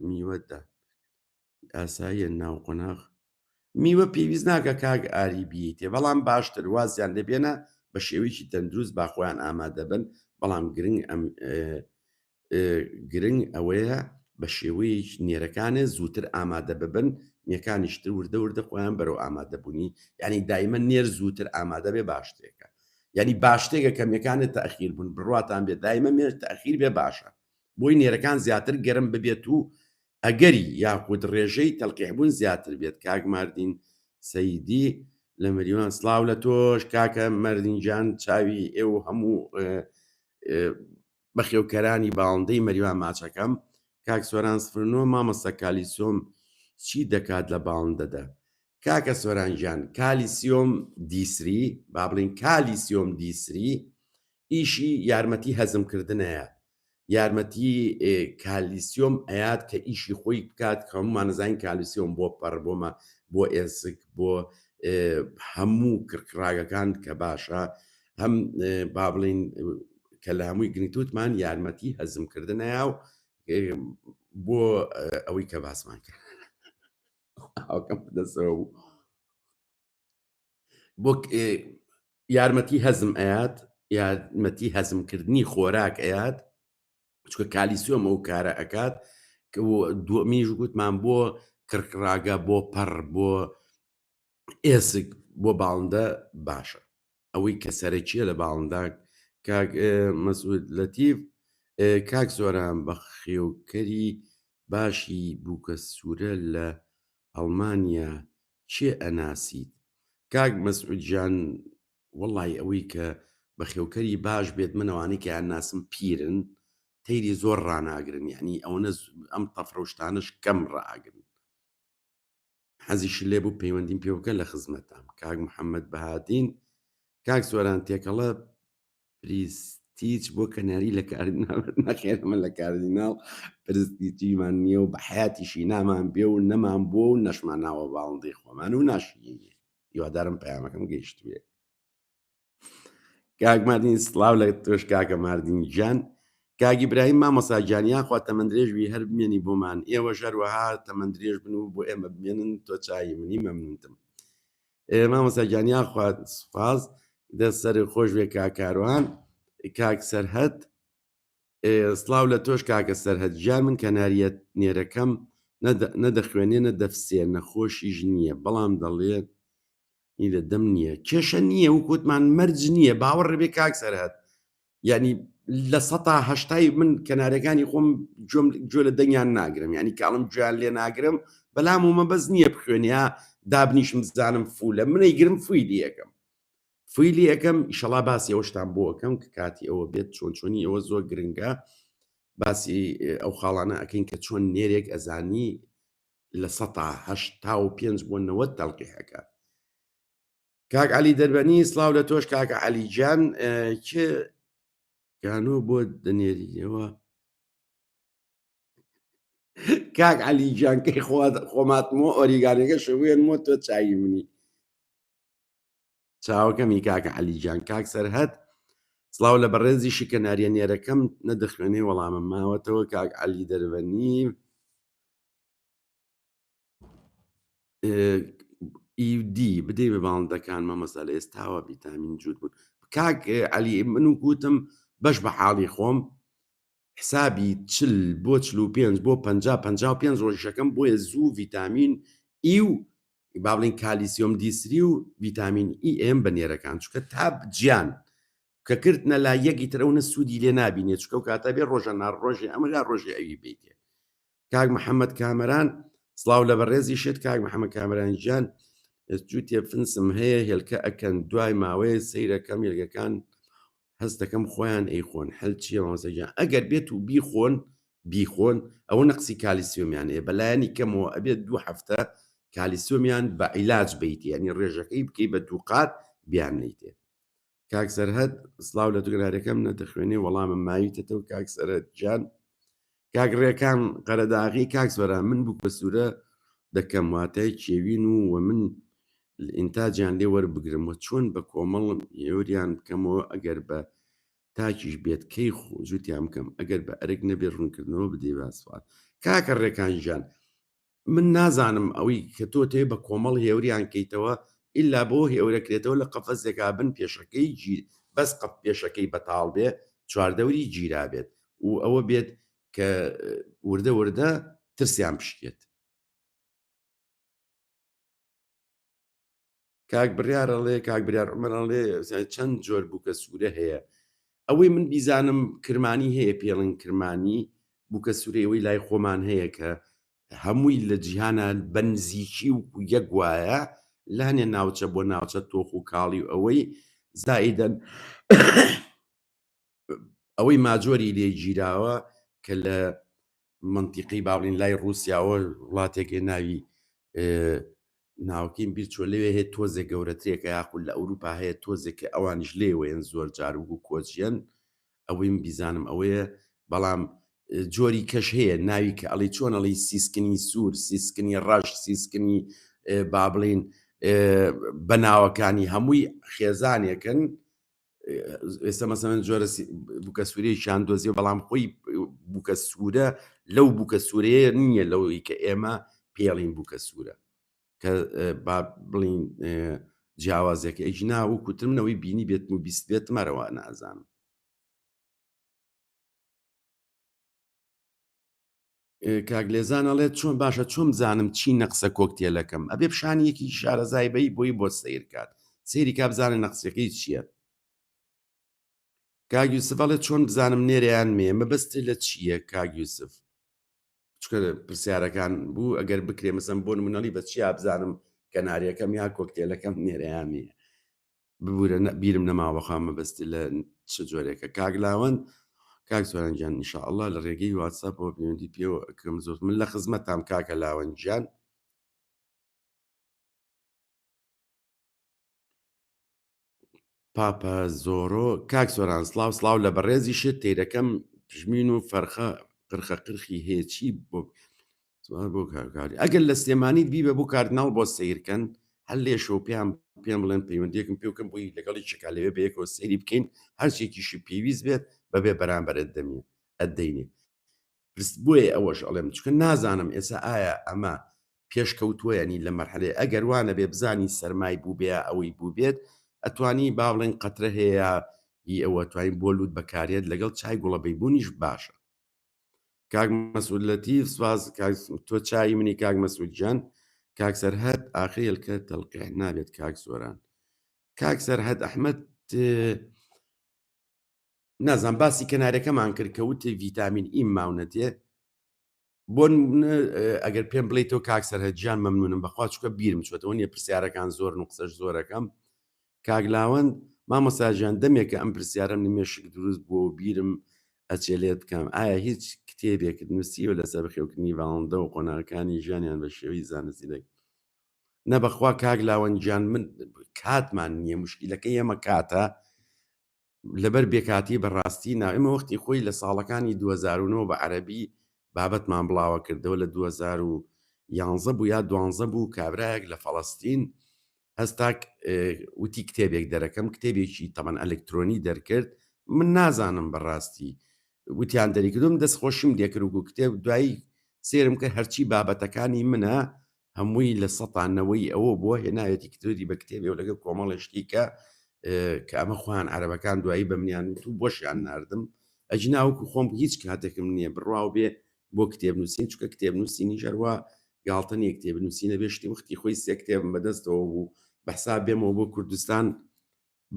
میوەدا ئاساییە ناو قۆناغ میوە پێویست ناکە کاک ئاری بیتێ بەڵام باشتر وازیان لێبێنە بە شێوەیەکی تەندروست با خۆیان ئامادە بن بەڵام گرنگ ئەم گرنگ ئەوەیە بە شێوەیەکی نێرەکانێ زووتر ئامادە ببن مێکانیشتر وردە وردە خۆیان بەرەو ئامادەبوونی یعنی دایمە نێر زووتر ئامادە بێ باشترێکە یعنی باشتێکە کە مێکانێ تاخیر بوون بڕواتان بێ دایمە مێر تاخیر بێ باشە بۆی نێرەکان زیاتر گەرم ببێت و ئەگەری یاخود ڕێژەی تەلقیح بوون زیاتر بێت کاک ماردین سەیدی لە مەریوان سڵاو لە تۆش کاکە مەردین گیان چاوی ئێوە هەموو بەخێوکەرانی باڵندەی مەریوان ماچەکەم کاک سۆران سفرنۆ مامۆستا کالیسۆم چی دەکات لە باڵندەدا کاکە سۆران گیان کالیسیۆم دیسری با بڵین کالیسیۆم دیسری ئیشی یارمەتی هەزمکردنەیە یارمەتی کالیسیۆم ئەیات کە ئیشی خۆی بکات کە هەمومان نەزانین کالیسیۆم بۆ پەڕ بۆمە بۆ ئێسک بۆ هەموو کڕکڕاگەکان کە باشە هەم با بڵین کە لە هەمووی گرنگتوتمان یارمەتی هەزمکردنەیە و بۆ ئەوەی کە باسمان کرد ئەوکەم دەسەوە بوو بۆ یارمەتی هەزم ئەیات یارمەتی هەزمکردنی خۆراک ئەیات چکە کالیسیۆم ئەو کارە ئەکات دومیش گوتمان بۆ کڕکڕاگە بۆ پەڕ بۆ ئێسک بۆ باڵندە باشە ئەوەی کە سەرەکیە لە باڵندا کاک مەسعود لەتیف کاک سۆران بەخێوکەری باشی بووکە سوورە لە ئەڵمانیا کێ ئەناسیت کاک مەسعود گیان وەڵی ئەوەی کە بەخێوکەری باش بێت من ئەوانەی کە ئەناسم پیرن تەیری زۆر ڕاناگرن یعنی ئەوەنە ئەم تەفرەشتانەش کەم ڕائگرن حەزیشی لێ بوو پەیوەندیم پێ بکە لە خزمەتام کاک محەممەد بەهادین کاک سۆران تێکەڵە پریستیج بۆ کەناری لە کاردیناڵ نەخێر من لە کاردیناڵ پرستیجیمان نییە و بە حیاتیشی نامان بێ و نەمان بووە و نەشمان ناوە باڵندەی خۆمان و ناشینێ هیوادارم پەیامەکەم گەیشتبێ کاک ماردین سڵاو لە تۆش کاکە ماردین گیان کاک ئیبراهیم مامۆستا گیان یاخوا تەمەندرێژ بی هەر بمێنی بۆمان ئێوەش هەروەها تەمەندرێژ بن و بۆ ئێمە بمێنن تۆ چای منی مەمنونتم مامۆستا گیان یاخوا سوپاس دەست سەر خۆش بێ کاک کاروان کاک سەرهەت سڵاو لە تۆش کاکە سەرهەت گیان من کەناریە نێرەکەم نەدەخوێنێ نە دەفسێ نەخۆشیش نییە بەڵام دەڵێت نی لە دەم نییە کێشە نییە و کوتمان مەرج نییە باوەڕ بێ کاک سەرهەت یعنی لە سەتا هەشتای من کەنارەکانی خۆم گوێ لە دەنگیان ناگرم یعنی کاڵم گوێیان لێ ناگرم بەلام و مەبەست نییە بخوێنێ یا دابنیشم بزانم فولە منەی گرم فوی لەکەم فوی لێ ئەکەم ئیشەڵا باسی ئەوەشتان بۆ ئەکەم کە کاتی ئەوە بێت چۆن چۆنی ئەوە زۆر گرنگە باسی ئەو خاڵانە ئەکەین کە چۆن نێرێک ئەزانی لە سەتا 85 بۆ 90 تەلقیح ئەکات کاک علی دەربەنی سلااو لە تۆش کاکە علی گیان کێ گانۆ بۆ دەنێریەوە کاک علی گیان کەی خۆماتمەوە ئۆریگانەکە شوێنمەوە تۆ چاوی منی چاوەکەمی کاکە عەلی گیان. کاک سەرهەد سڵاو لە بەڕێزیشی کە ناریە نێرەکەم نەدەخوێنێ وەڵامم ماوەتەوە کاک عەلی دەربەنی ئیدی بدەی بە باڵندەکان مامۆستا لە ئێستاوە ڤیتامین جووت بوون کاک عەلی من و گوتم بەش بە حاڵی خۆم حسابی چل بۆ 45 بۆ 50 55 ڕۆژەکەم بۆیە زوو ڤیتامین ئی و با بڵێین کالیسیۆم دیسری و ڤیتامین ئی ئێم بە نێرەکان چونکە تا جیان کە کردنە لا یەکی تر ئەونە سوودی لێ نابینێ چونکە ئەو کاتە بێ ڕۆژە نار ڕۆژێ ئەمە لا ڕۆژێ ئەوی بیتێ کاک محەممەد کامەران سڵاو لە بەڕێزیشت کاک محەممەد کامەران گیان جووتێ فنسم هەیە هێلکە ئەکەن دوای ماوەیە سەیرەکەم هێلکەکان هەست دەکەم خۆیان ئەیخۆن حل چییە مامۆستا گیان ئەگەر بێت و بیخۆن بیخۆن ئەوە نەقسی کالیسیۆمیان هەیە بەلایەنی کەمەوە ئەبێت دوو هەفتە کالیسیۆمیان بە عیلاج بیت یعنی ڕێژەکەی بکەی بە دوو قات بیان نیتێ کاک سەرهەد سڵاو لە دوگرارەکەم نەدەخوێنێ وەڵامم ماویتەتەوە کاک سەرهەد گیان کاک ڕێکان قەرەداغی کاک سۆران من بووکە سوورە دەکەم واتای کێوین و وە من ئینتاجیان لێ وەربگرم وە چۆن بە کۆمەڵ هێوریان بکەمەوە ئەگەر بە تاکیش بێت کەی جوتیان بکەم ئەگەر بە ئەرک نەبێ ڕوونکردنەوە بدەی باسوات کاکە ڕێکان گیان من نازانم ئەوەی کە تۆ تێ بە کۆمەڵ هێوریان کەیتەوە ئیلا بۆ هێورەکرێتەوە لە قەفەزێکا بن پێشەکەی گیر بەس قەپ پێشەکەی بەتاڵ بێ چواردەوری گیرابێت و ئەوە بێت کە وردە وردە ترسیان بشکێت. کاک بڕیار ئەڵێ کاک بریار عمر ئەڵێ چەند جۆر بووکە سوورە هەیە ئەوەی من بیزانم کرمانی هەیە پێڵن کرمانی بووکە سوورەوەی لای خۆمان هەیە کە هەمووی لە جیهانە بە نزیکی و یەک وایە لانێ ناوچە بۆ ناوچە تۆخ و کاڵی و ئەوەی زائیدەن ئەوەی ماجۆری لێ گیراوە کە لە منتیقی باڵین لای رووسیاوە وڵاتێکێ ناوی ناوکەیم بیر چوە لەوێ هەیە تۆزێک گەورەترێکە یاخود لە ئەوروپا هەیە تۆزێک کە ئەوانیش لێوەیەن زۆر جار وەکو کۆچیەن ئەوەی من بیزانم ئەوەیە بەڵام جۆری کەش هەیە ناوی کە ئەڵی چۆن ئەڵی سیسکنی سوور سیسکنی ڕەش سیسکنی با بڵین بە ناوەکانی هەمووی خێزانێکن ئێستا مەسەن جۆرە بووکە سوورەیەکیان دۆزیە بەڵام خۆی بووکە سوورە لەو بووکە سوورەیە نییە لەوەی کە ئێمە پێڵین بووکە سوورە کە با بڵین جیاوازێک ئەگینا وەکوتر منەوەی بینی بێتم و بیست بێت مەرەوە نازانم کاک لێزان ئەڵێت چۆن باشە چۆن بزانم چی نەقسە کۆکتێلەکەم ئەبێ پیشانی یەکی شارەزای بەی بۆی بۆ سەیر کات سەیری کا بزانە نەقسەکەی چییە کاک یوسف ئەڵێ چۆن بزانم نێریان مێ مەبەستی لە چییە کاک یوسف چکە پرسیارەکان بوو ئەگەر بکرێ مەسەن بۆ نمونەڵی بە چیا بزانم کەناریەکەم یا کۆکتێلەکەم نێرەیان نییە ببورە بیرم نەماوە بەخوا مەبەست لە چ جۆرێکە کاک لاوەند کاک سۆران گیان ان شاء الله لە ڕێگەی واتساپەوە پەیوەندی پێوە ئەکەم زۆر من لە خزمەتام کاکە لاوەند گیان پاپە زۆرۆ کاک سۆران سڵاو سڵاو لە بەڕێزیشت تێرەکەم پژمین و فەرخە قرخە قرخی هەیە چی بۆ بۆ کارکاری ئەگەر لە سلێمانیت بیبە بۆ کاردناڵ بۆ سیرکەن هەر لێشەوە پێیان پێم بڵێن پەیوەندیەکم پێ بکەم بۆی لەگەڵی چکا لەوێ بەیەکەوە سەیری بکەین هەرچێکیشی پێویست بێت بەبێ بەرامبەرت دەمێ ئەدەینێ پرس بۆیە ئەوەش ئەڵێم چکە نازانم ئێستا ئایا ئەمە پێشکەوتووە ینی لە مەرحەلەی ئەگەر وانە بێ بزانی سەرمای بووبێ ئەوەی بووبێت ئەتوانی با بڵێن قەترە هەیە هی ئەوە توانین بۆ لووت بەکارێت لەگەڵ چای گوڵە بەیبوونیش باشە کاک مەسعود لەتیف سپاس کاک تۆ چای منی کاک مەسعود گیان کاک سەرهەد ئاخر هێلکە تەلقیح نابێت کاک سۆران کاک سەرهەد ئەحمەد نازان باسی کەنارەکەمان کرد کە وتی ڤیتامین ئیم ماونەتێ. بۆ نمونە ئەگەر پێم بڵیتەوە کاک سەرهەد گیان مەمنونم بەخوا چونکە بیرم چۆتەوە نیە پرسیارەکان زۆرن و قسەش زۆرەکەم کاک لاوەند مامۆستا گیان دەمێکە ئەم پرسیارەم لە مێشک دروست بووە و بیرم ئەچێ لێت بکەم ئایا هیچ کتێبێکت نووسیوە لەسەر بەخێوکردنی باڵندە و قۆناغەکانی ژیانیان بە شێوەی زانستی دەک نە بەخوا کاک لاوەند گیان من کاتمان نییە مشکیلەکەی ئێمە کاتە لەبەر بێکاتی بە ڕاستی نا ئێمە وەختی خۆی لە ساڵەکانی 2009 بە عەرەبی بابەتمان بڵاوە کردەوە لە 2011 بوو یا دوانزە بوو کابرایەک لە فەڵەستین هەستا وتی کتێبێک دەرەکەم کتێبێکی تەمەن ئەلکترۆنی دەرکرد من نازانم بەڕاستی وتیان دەریکردم دەست خۆشیم لێکرد و کتێب دوایی سێرم کرد هەرچی بابەتەکانی منە هەمووی لە سەتا نەوەی ئەوە بووە هێناوێتی کتێبی بە کتێبێ و لەگەڵ کۆمەڵێ شتی کە کە ئەمە خۆیان عەرەبەکان دوایی بە منیان وت و بۆشیان ناردم ئەگینا وەکو خۆم هیچ کاتێکم نییە بڕواو بێ بۆ کتێب نووسین چونکە کتێب نووسینیش هەروا گاڵتە نییە کتێب نووسینە بێ شتی وەختی خۆی سێ کتێبم بەدەستەوە بوو بە حساب بێمەوە بۆ کوردستان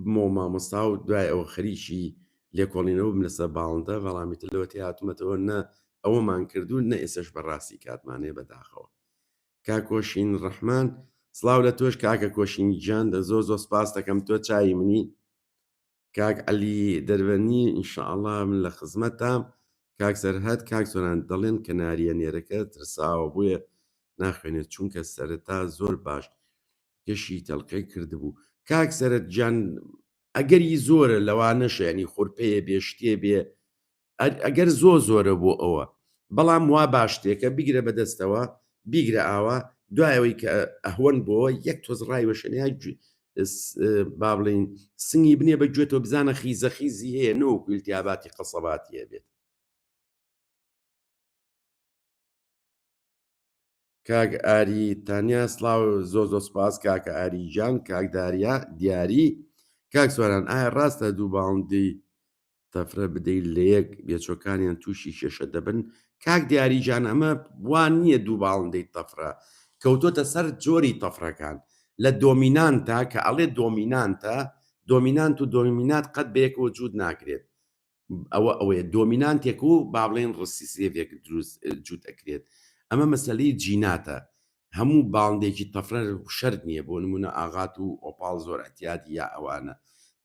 بمەوە مامۆستا و دوای ئەوە خەریکی لێکۆڵینەوە بم لەسەر باڵندە بەڵام ئیتر لەوە تێ هاتوومەتەوە نە ئەوەمان کردو نە ئێسەش بەڕاستی کاتمان هەیە بەداخەوە کاک کۆشین ڕەحمان سڵاو لە تۆش کاکە کۆشین گیان دە زۆر زۆر سپاس دەکەم تۆ چاوی منی کاک عەلی دەربەنی ئینشاءاللە من لە خزمەتتام کاک سەرهەد کاک سۆران دەڵێن کەناریە نێرەکە ترساوە بۆیە ناخوێنێت چونکە سەرەتا زۆر باش کەشی تەلقێ کردبوو کاک سەرەت گیان ئەگەری زۆرە لەوانەشە ینی خورپەیە بێ شتێ بێ ئەگەر زۆ زۆرە بۆ ئەوە بەڵام وا باشترێکە بیگرە بەدەستەوە بیگرە ئاوا دوایەوەی کە ئەهوەن بۆ یەک تۆز ڕای وەشێنە با بڵین سنگی بنێ بە گوێتەوە بزانە خیزە خیزی هەیە نەوەکو ئیلتیاباتی قەسەباتی هەبێت. کاک ئاری تانیا سڵاو زۆر زۆر سپاس کاکە ئاری گیان کاک داریا دیاری کاک سۆران ئایا ڕاستە دوو باڵندەی تەفرە بدەی لە یەک بێچۆکانیان تووشی کێشە دەبن کاک دیاری گیان ئەمە وان نییە دوو باڵندەی تەفرە کەوتۆتە سەر جۆری تەفرەکان لە dominant ە کە ئەڵێ dominant ە dominant و dominant قەت بەیەکەوە جووت ناکرێت ئەوە ئەوەیە dominant ێک و با بڵێن recessive ێک دروست جووت ئەکرێت ئەمە مەسەلەی جیناتە هەموو باڵندێکی تەفرە شەرت نییە بۆ نمونە ئاغات و ئۆپاڵ زۆر اعتیادی یا ئەوانە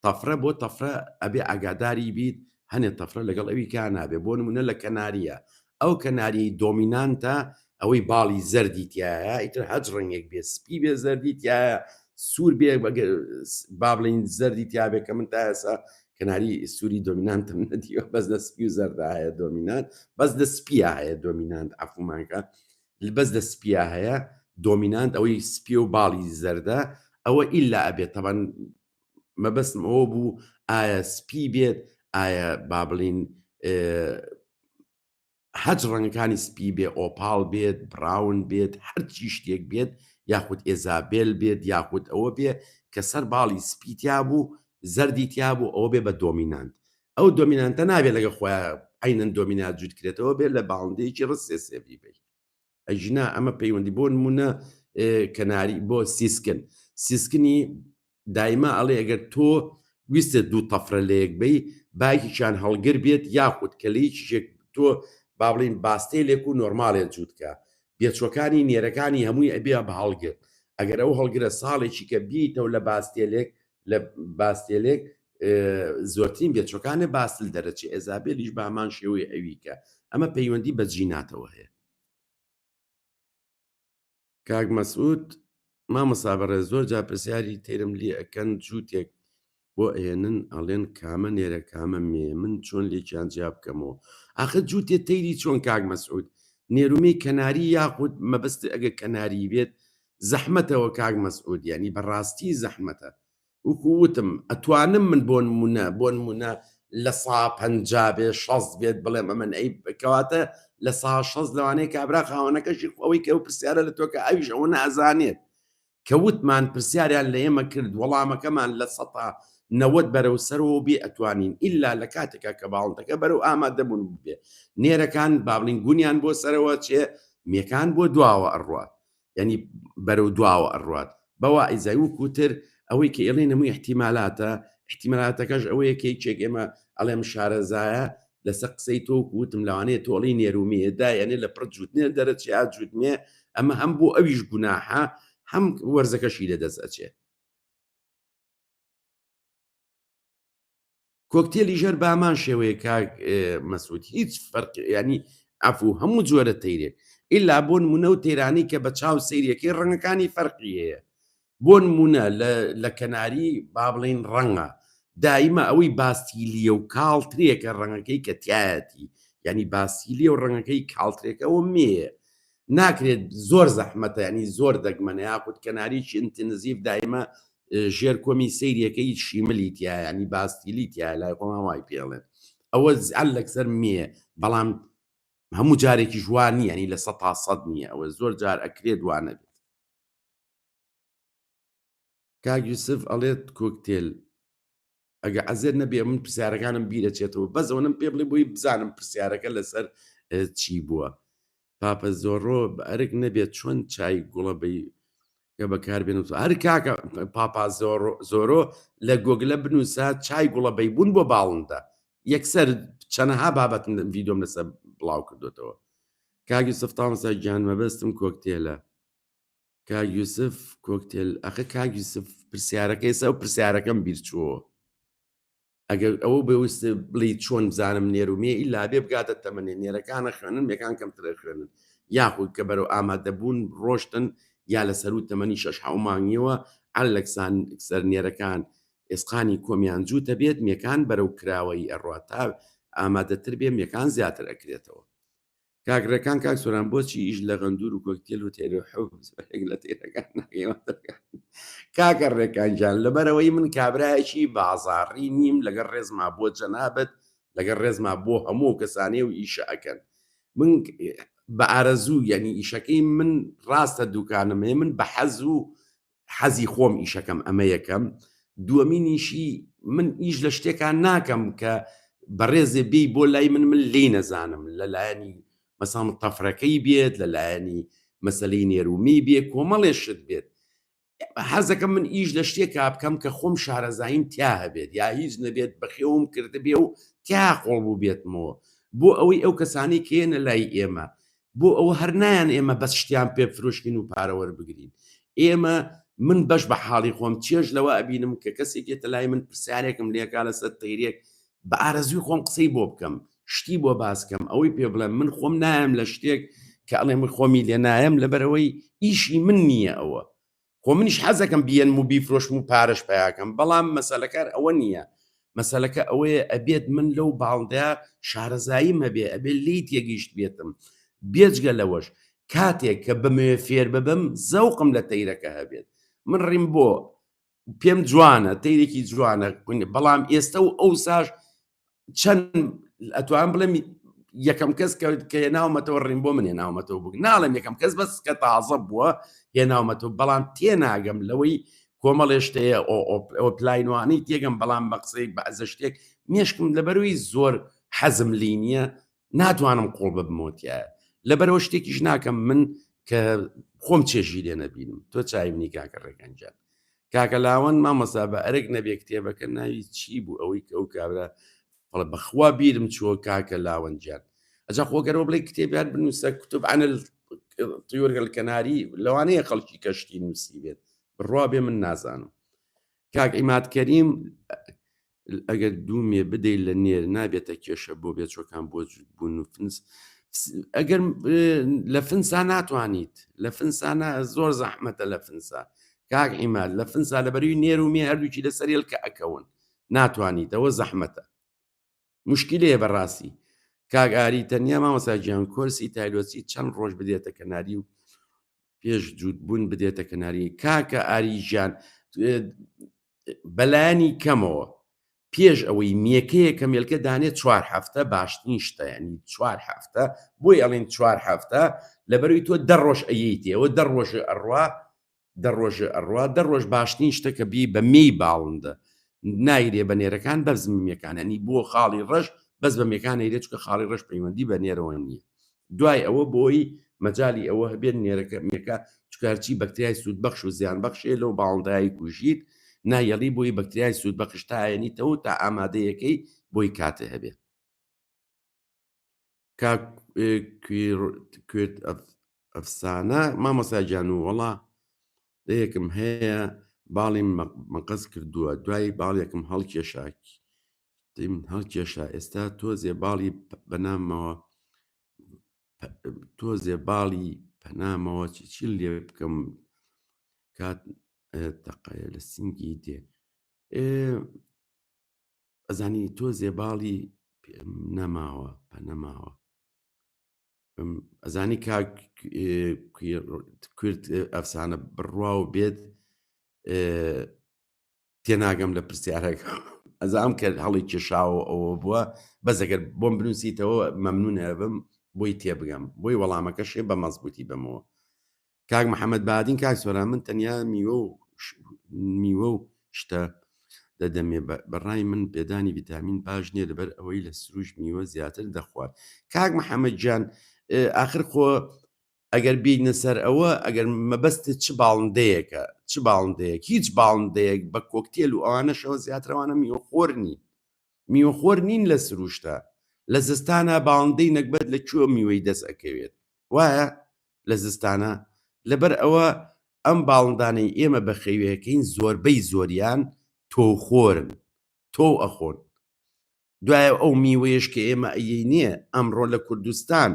تەفرە بۆ تەفرە ئەبێ ئاگاداری بیت هەنێ تەفرە لەگەڵ ئەوی کا نابێ بۆ نمونە لە کەناریە ئەو کەناریەی dominant ە ئەوەی باڵی زەردی تایە ئیتر هەچ ڕەنگێک بێ سپی بێ زەردی تایە سوور بێ با بڵین زەردی تیاابێ کە من تا ئێسا کەناری سووری dominant م نەدیوە بەس لە سپی و زەردا هەیە dominant بەس لە سپیە هەیە dominant عەفومانکە بەس لە سپیە هەیە dominant ئەوەی سپی و باڵی زەردە ئەوە ئیلا ئەبێت تەبەن مەبەستم ئەوە بوو ئایا سپی بێت ئایا با بڵین هەچ ڕەنگەکانی سپی بێ ئۆپاڵ بێت brown بێت هەرچی شتێک بێت یاخود ئێزابێل بێت یاخود ئەوە بێ کە سەر باڵی سپی تیا بوو زەردی تیا بوو ئەوە بێ بە dominant ئەو dominant ە نابێت لەگە خۆیان عینەن dominant جووت کرێتەوە بێت لە باڵندەیەکی recessive ی بی ئەگینا ئەمە پەیوەندی بۆ نمونە کەناری بۆ siskin siskin ی دایما ئەڵێ ئەگەر تۆ ویستت دوو تەفرە لە یەک بەی باکیشیان هەڵگر بێت یاخود کە لە یەکیشێک تۆ با بڵین باستێلێک و نۆرمالێ جووتکە بێچوەکانی نێرەکانی هەمووی ئەبێ بە هەڵگر ئەگەر ئەو هەڵگرە ساڵێکی کە بیتەوە لە باستێلێک لە باستێلێک زۆرترین بێچوەکانە باستل دەرەچێ ئێزابێلیش بە هەمان شێوەی ئەویکە ئەمە پەیوەندی بە جیناتەوە هەیە. کاک مەسعود مامۆستا بەڕێز زۆر جار پرسیاری تێرم لێ ئەکەن جووتێک بۆ ئەهێنن ئەڵێن کامە نێرە کامە مێ من چۆن لێکیان جیا بکەمەوە ئاخر جووتێ تەیری چۆن کاک مەسعود نێرومێی کەناری یاخود مەبەست ئەگە کەناری بێت زەحمەتەوە کاک مەسعود یعنی بەڕاستی زەحمەتە وەکو وتم ئەتوانم من بۆ نمونە بۆ نمونە لە سا 50 بێ 60 بێت بڵێم ئەمن ئەی کەواتە لە سا 60 لەوانەیە کابرا خاوەنەکەشی ئەوەی کە ئەو پرسیارە لە تۆکە ئەویش ئەوە نازانێت کە وتمان پرسیاریان لە ئێمە کرد وەڵامەکەمان لە سەتا نەوەت بەرەو سەرەوە بێ ئەتوانین ئیلا لە کاتێکا کە باڵندەکە بەرەو ئامادەبوون بێ نێرەکان با بڵین گونیان بۆ سەرەوە چێ مێکان بۆ دواوە ئەڕوات یعنی بەرەو دواوە ئەڕوات بەوا ئیزای وەکو تر ئەوەی کە ئێڵێن هەمووی احتیمالاتە احتیمالاتەکەش ئەوەیە کە یەکێک ئێمە ئەڵێم شارەزایە. لەسەر قسەی تۆ وتم لەوانەیە تۆڵی نێرومێ دایەنێ لە پڕ جووتنێ دەرەچێ یا جووتمێ ئەمە هەم بۆ ئەویش گوناحە هەم وەرزەکەشی لەدەست ئەچێ. کۆکتێلی ژەر بامان شێوەیە کاک مەسعود هیچ فەرق ینی عفو هەموو جۆرە تەیرێک ئللا بۆ نمونە و تێرانی کە بە چاو سەیرەکەی ڕەنگەکانی فەرقی هەیە بۆ نمونە لە کەناری با بڵین ڕەنگە دایمە ئەوەی باستیلیە و کاڵترێکە ڕەنگەکەی کە تایەتی ینی باستیلیە و ڕەنگەکەی کاڵترێکەوە مێ ناکرێت زۆر زەحمەتە ینی زۆر دەگمەنە یاخود کەناریی ئینتنزیف دایمە ژێر کۆمی سەیرەکەی شیملی تیا ینی باستیلی تیا لای خۆمان وای پێڵێن ئەوە زیاد لەکسەر مێ بەڵام هەموو جارێکی ژوان نییە ینی لە سە تا سەد نییە ئەوە زۆر جار ئەکرێت دوانە بێت کاک یوسف ئەڵێت کۆکتێل ئەگە عەزێت نەبێ من پرسیارەکانم بیرەچێتەوە بەس ئەوەنەم پێ بڵێ بۆی بزانم پرسیارەکە لەسەر چی بووە پاپە زۆڕۆ بە ئەرک نەبێت چۆن چای گوڵە بی کە بەکاربێنم هەر کاکە پاپا زۆرۆ لە گۆگلە بنووسە چای گوڵە بەیبوون بۆ باڵندە یەکسەر چەنەها بابەتم ڤیدۆم لەسەر بڵاو کردوێتەوە کاک یوسف تامسا گیان مەبەستم کۆکتێلە کاک یوسف کۆکتێل ئەخە کاک یوسف پرسیارەکە ئێستا ئەو پرسیارەکەم بیرچووەوە ئەگەر ئەوە بێویست بڵی چۆن بزانم نێرومێ ئیلا بێ بگاتە تەمەنێ نێرەکانە خوێنن مێکان کەمترە خوێنن یاخود کە بەرەو ئامادەبوون ڕۆشتن یا لە سەرو تەمەنی شەش حەو مانگیەوە عەلەکسان سەر نێرەکان ئێسقانی کۆمیان جووتە بێت مێکان بەرەو کراوەیی ئەڕوا تا ئامادەتر بێ مێکان زیاتر ئەکرێتەوە کاک ڕێکان کاک سۆران بۆچی ئیش لە غەندور و کۆکتێل و تێر و حەوت زۆرێک لە تێرەکان ناکەی؟ کاکە ڕێکان گیان لەبەرەوەی من کابرایەکی بازاڕی نیم لەگەڵ ڕێزما بۆ جەنابت لەگەڵ ڕێزما بۆ هەموو کەسانێ و ئیشە ئەکەن من بە ئارەزوو یعنی ئیشەکەی من ڕاستە دوکانم هەیە من بە حەز و حەزی خۆم ئیشەکەم ئەمە یەکەم دووەمینیشی من ئیش لە شتێکان ناکەم کە بەڕێزێ بێی بۆ لای من من لێی نەزانم لە لایەنی مەسام تەفرەکەی بێت لە لایەنی مەسلەی نێرومی بێ کۆمەڵێ شت بێت حەزەکەم من ئیش لە شتێکا بکەم کە خۆم شارەزاییم تیا هەبێت یا هیچ نەبێت بەخێوم کردبێ و تیا قۆڵ بوو بێتمەوە بۆ ئەوەی ئەو کەسانی کێنە لای ئێمە بۆ ئەوە هەر نایەن ئێمە بەس شتیان پێ بفرۆشین و پارە وەربگرین ئێمە من بەش بە حاڵی خۆم چێژ لەوە ئەبینم کە کەسێک یەتە لای من پرسیارێکم لێکا لەسەر تەیرێک بە ئارەزوی خۆم قسەی بۆ بکەم شتی بۆ باس کەم ئەوەی پێ بڵێم من خۆم نایەم لە شتێک کە ئەڵێم من خۆمی لێ نایەم لەبەرەوەی ئیشی من نییە ئەوە خۆ منیش حەزەکەم بیەنم و بیفرۆشم و پارەش پیاکەم بەڵام مەسەلەکار ئەوە نییە مەسەلەکە ئەوەیە ئەبێت من لەو باڵدەیا شارەزاییم هەبێ ئەبێ لێی تێگەیشت بێتم بێجگە لەوەش کاتێک کە بمەوێ فێر ببم زەوقم لە تەیرەکە هەبێت من ڕیم بۆ پێم جوانە تەیرێکی جوانە بەڵام ئێستا و ئەوساش چەند ئەتوان بڵێم یەکەم کەس کە هێناومەتەوە ڕیم بۆ من هێناومەتەوە بوو ناڵێم یەکەم کەس بەس کە تازە بووە هێناومەتەوە بەڵام تێناگەم لەوەی کۆمەڵێ شتەیە ئۆپلاینوانەی تێگەم بەڵام بە قسەی بەعزە شتێک مێشکم لەبەروی زۆر حەزم لی نییە ناتوانم قۆڵ ببمەوە تایە لەبەرەوە شتێکیش ناکەم من کە خۆم چێژی لێ نەبینم تۆ چای منی کاکە ڕێگەنجان کاکە لاوەند مامۆستا بە ئەرک نەبێ کتێبەکە ناوی چی بوو ئەوەی کە ئەو کابرا فڵە بەخوا بیرم چووە کاکە لاوەند گیان ئەجا خۆگەرەوە بڵێ کتێبیان بنووسە کتب عن الطيور الكناري لەوانەیە خەڵکی کەشتی نووسی بێت بڕوا بێ من نازانم کاک عیماد کەریم ئەگەر دوو مێ بدەیت لە نێر نابێتە کێشە بۆ بێچۆکان بۆ بوون و فنس ئەگەر لە فنسا ناتوانیت لە فنسانە زۆر زەحمەتە لە فنسا کاک عیماد لە فنسا لە بەروی نێر و مێ هەردووکی لەسەر یەلکە ئەکەون ناتوانیتەوە زەحمەتە مشکلەیە بەڕاستی کاک ئاری تەنیا مامۆستا گیان کۆرسی تایلۆسی چەند ڕۆژ بدێتە کەناری و پێش جووت بوون بدێتە کەناری کاکە ئاری گیان بەلایەنی کەمەوە پێش ئەوەی میەکەیە کە مێلکە دانێ چوار هەفتە باشترین شتە ینی چوار هەفتە بۆی ئەڵێن چوار هەفتە لەبەروی تۆ دە ڕۆژ ئەیەیتەوە دە ڕۆژ ئەڕوا دە ڕۆژ ئەڕوا دە ڕۆژ باشترین شتە کە بی بە مێی باڵندە نایرێ بە نێرەکان بەس میەکان ینی بۆ خاڵی ڕەش بەس بە مێکان نەیرێ چونکە خاڵی ڕەش پەیوەندی بە نێرەوە نییە دوای ئەوە بۆی مەجالی ئەوە هەبێت نێرەکە مێکە چکارچی بەکتریای سوودبەخش و زیان بەخشێ لەو باڵندای کوژیت نایەڵی بۆی بەکتریای سوودبەخش تایەنیتەوە تا ئامادەیەکەی بۆی کاتێ هەبێت. کاک کوێت ئەفسانە مامۆستا گیان و وەڵا دەیەکم هەیە باڵیم مەقەس کردووە دوای باڵێکم هەڵکێشا هەڵکێشا ئێستا تۆزێ باڵی بەنامەوە تۆزێ باڵی پەنامەوە چی چی لێ بکەم کات تەقەیە لە سنگی دێ ئەزانی تۆزێ باڵی نەماوە پەنەماوە ئەزانی کاک کورد ئەفسانە بڕوا و بێت تێناگەم لە پرسیارەکە ئەزام کە هەڵی کێشاوە ئەوە بووە بەس ئەگەر بۆم بنووسیتەوە مەمنونە بم بۆی تێبگەم بۆی وەڵامەکەشێ بە مەزبوتی بەمەوە کاک محەممەد بادین کاک سۆران من تەنیا میوە و میوە و شتە دەدەمێ بەڕای من پێدانی ڤیتامین باش نییە لەبەر ئەوەی لە سروش میوە زیاتر دەخوات کاک محەممەد گیان ئاخر خۆ ئەگەر بینە سەر ئەوە ئەگەر مەبەستت چ باڵندەیەکە چ باڵندەیەک هیچ باڵندەیەک بە کۆکتێل و ئەوانەشەوە زیاترەوانە میوەخۆر نین میوەخۆر نین لە سروشتە لە زستانە باڵندەی نەگبەت لە کوێ میوەی دەست ئەکەوێت وایە لە زستانە لەبەر ئەوە ئەم باڵندانەی ئێمە بەخێویەکەین زۆربەی زۆریان تۆوخۆرن تۆو ئەخۆن دوایە ئەو میوەیەش کە ئێمە ئەیەینێ ئەمڕۆ لە کوردستان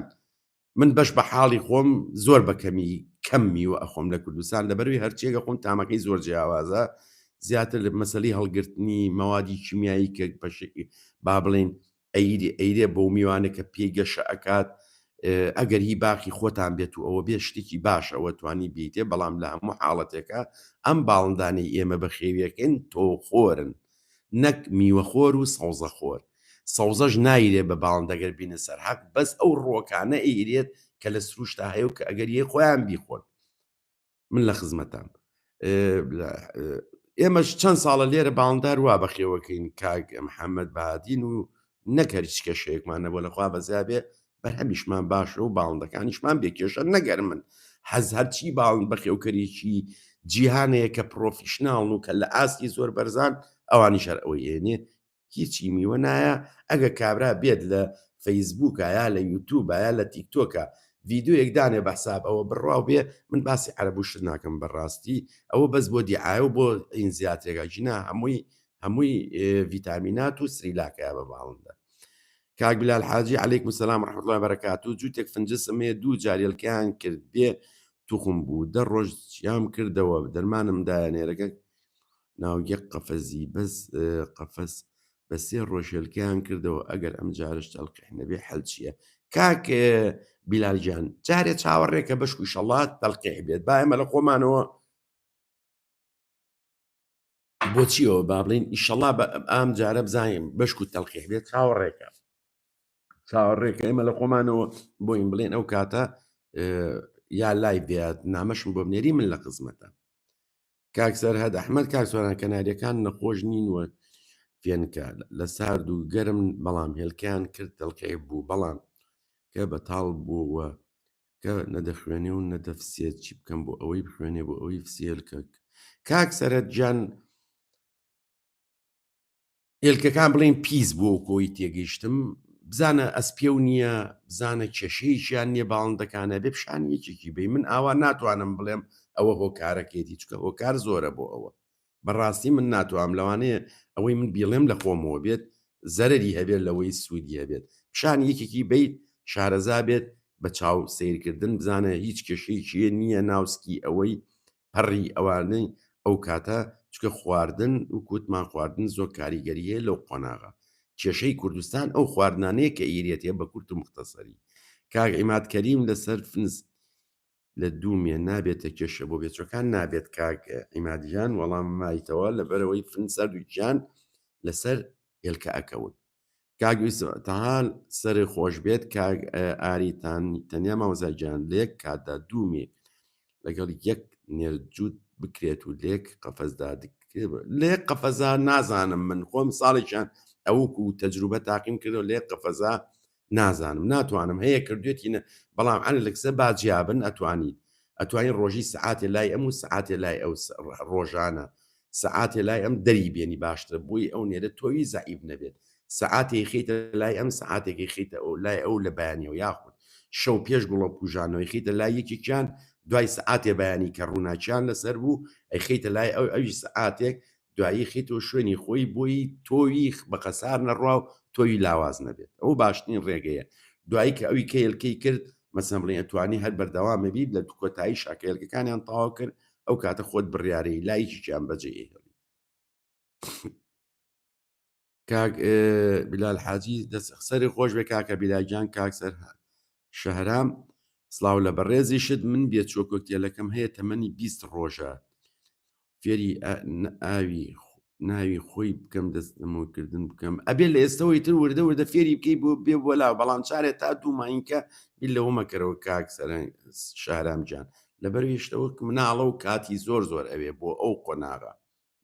من بەش بە حاڵی خۆم زۆر بە کەمی کەم میوە ئەخۆم لە کوردستان لەبەروی هەرچیەکە خۆم تامەکەی زۆر جیاوازە زیاتر لە مەسەلی هەڵگرتنی مەوادی کیمیایی کە با بڵین ئەیری ئەیرێ بەو میوانە کە پێی گەشە ئەکات ئەگەر هی باخی خۆتان بێت و ئەوە بێ شتێکی باشە ئەوە توانی بیتێ بەڵام لە هەموو حاڵەتێکە ئەم باڵندانەی ئێمە بەخێویەکەین تۆخۆرن نەک میوەخۆر و سەوزەخۆر سەوزەش نایرێ بە باڵندە گەر بینە سەر حەق بەس ئەو ڕووەکانە ئەیرێت کە لە سروشتا هەیە و کە ئەگەر یە خۆیان بیخۆن من لە خزمەتام ئێمەش چەند ساڵە لێرە باڵندار وا بەخێوەکەین کاک محەممەد بادین و نەک هەر هیچ کێشەیەکمان نەبووە لەخوا بەزیا بێ بەرهەمیشمان باشە و باڵندەکانیشمان بێ کێشە نەگەرمن حەز هەرچی باڵند بەخێوکەرێکی جیهانەیە کە پرۆفیشناڵن و کە لە ئاستی زۆر بەرزان ئەوانیش هەر ئەوەی ئێنێ هیچی میوە نایە ئەگە کابرا بێت لە فەیسبووکە یا لە یوتوبە یا لە تیکتۆکە ڤیدیۆیەک دانێ بە حساب ئەوە بڕواو بێ من باسی عەرەب و شت ناکەم بەڕاستی ئەوە بەس بۆ دیعایە و بۆ ئین زیاترێکا ژینا هەمووی هەمووی ڤیتامینات و سریلاکەیە بە باڵندە کاک بلال حاجی علیکم سلام رحمة الله برکاته جووتێک فنجسم هەیە دوو جار یەلکەیان کرد بێ توخم بوو دە ڕۆژ چیام کردەوە دەرمانم دایە نێرەکە ناو یەک قەفەزی بەس قەفەس بە سێ ڕۆژ هێلکەیان کردەوە ئەگەر ئەم جارش تەلقیح نەبێ حەل چییە کاک بیلال گیان جارێ چاوەڕێکە بەشک و شەڵات تەلقیح بێت با ئێمە لە خۆمانەوە بۆچیەوە با بڵین ئیشەڵا بە ئام جارە بزانین بەشک و تەلقیح بێت چاوەڕێکە چاوەڕێکە ئێمە لە خۆمانەوە بۆین بڵێن ئەو کاتە یا لای بێت نامەشم بۆ بنێری من لە خزمەتە کاک سەرهەد ئەحمەد کاک سۆران کەناریەکان نەخۆش نین و فێنکە لە سارد و گەرم بەڵام هێلکەیان کرد تەلقیح بوو بەڵام کە بەتاڵ بووە کە نەدەخوێنێ و نەدەفسێت چی بکەم بۆ ئەوەی بخوێنێ بۆ ئەوەی فسێلکە کاک سەرەت گیان هێلکەکان بڵێن پیس بووە و کۆی تێگەیشتم بزانە ئەسپێو نییە بزانە کێشەیەکیان نییە باڵندەکانە بێ پیشانی یەکێکی بی من ئاوا ناتوانم بڵێم ئەوە هۆکارەکەیەتی چکە هۆکار زۆرە بۆ ئەوە بەڕاستی من ناتوانم لەوانەیە ئەوەی من بیڵێم لە خۆمەوە بێت زەرەری هەبێت لەوەی سوودی هەبێت پیشانی یەکێکی بیت شارەزا بێت بە چاو سیرکردن بزانە هیچ کێشەیەکی نییە ناوسکی ئەوەی پەڕی ئەوانەی ئەو کاتە چکە خواردن و کوتمان خواردن زۆر کاریگەری هەیە لەو قۆناغە کێشەی کوردستان ئەو خواردنانەیە کە ئیرێتێ بە کورت و مختصری کاک عیماد کەریم لەسەر فنس لە دوومێ نابێتە کێشە بۆ بێچۆکان نابێت کاک عیماد گیان وەڵام مایتەوە لەبەرەوەی فنس هەردووکیان لەسەر هێلکە ئەکەون کاک یوسف تەها سەر خۆش بێت کاک ئاری تان تەنیا مامۆستا گیان لە یەک کاتدا دوو مێ لەگەڵ یەک نێرجووت بکرێت و لێک قەفەزدا لە یەک قەفەزا نازانم من خۆم ساڵێکیان ئەوکو و تەجروبە تاقیم کردەوە لە یەک قەفەزا نازانم ناتوانم هەیە کردوێتی نە بەڵام عەن لەکسە با جیابن ئەتوانیت ئەتوانی ڕۆژی سەعاتێ لای ئەم و سەعاتێ لای ئەو ڕۆژانە سەعاتێ لای ئەم دەری بێنی باشترە بۆی ئەو نێرە تۆوی زەعیف نەبێت. سەعاتێ خیتە لای ئەم سەعاتێکی خیتە ئەو لای ئەو لە بەیانیەوە یاخود شەو پێش گوڵۆپ کوژانەوەی خیتە لای یەکێکیان دوای سەعاتێ بەیانی کە ڕووناکیان لەسەر بوو ئەیخەیتە لای ئەو ئەویش سەعاتێک دوایی خیتەوە شوێنی خۆی بۆی تۆوی بە خەسار نەڕوا و تۆوی لاواز نەبێت ئەو باشترین ڕێگەیە دوایی کە ئەوی کەیلکەی کرد مەسەن بڵێن ئەتوانی هەر بەردەوام بی لە کۆتایی شاکەیلکەکانیان تەواو کرد ئەو کاتە خۆت بڕیارەی لایکیان بەجێ ئەهێڵی. کاک بلال حاجی دەست سەری خۆش بێ کاکە بیلاگیان کاک سەر شەهرام سڵاو لە بەڕێزیشت من بێچوە کۆکتێلەکەم هەیە تەمەنی 20 ڕۆژە فێری ئاوی ناوی خۆی بکەم دەستەمۆکردن بکەم ئەبێ لە ئێستەوەی تر وردە وردە فێری بکەی بۆ بێ بۆ لا بەڵام چارێ تا دوو ماینکە بیر لەوە مەکەرەوە کاک سەر شارام گیان لەبەر هێشتەوە مناڵە و کاتی زۆر زۆر ئەوێ بۆ ئەو قۆناغە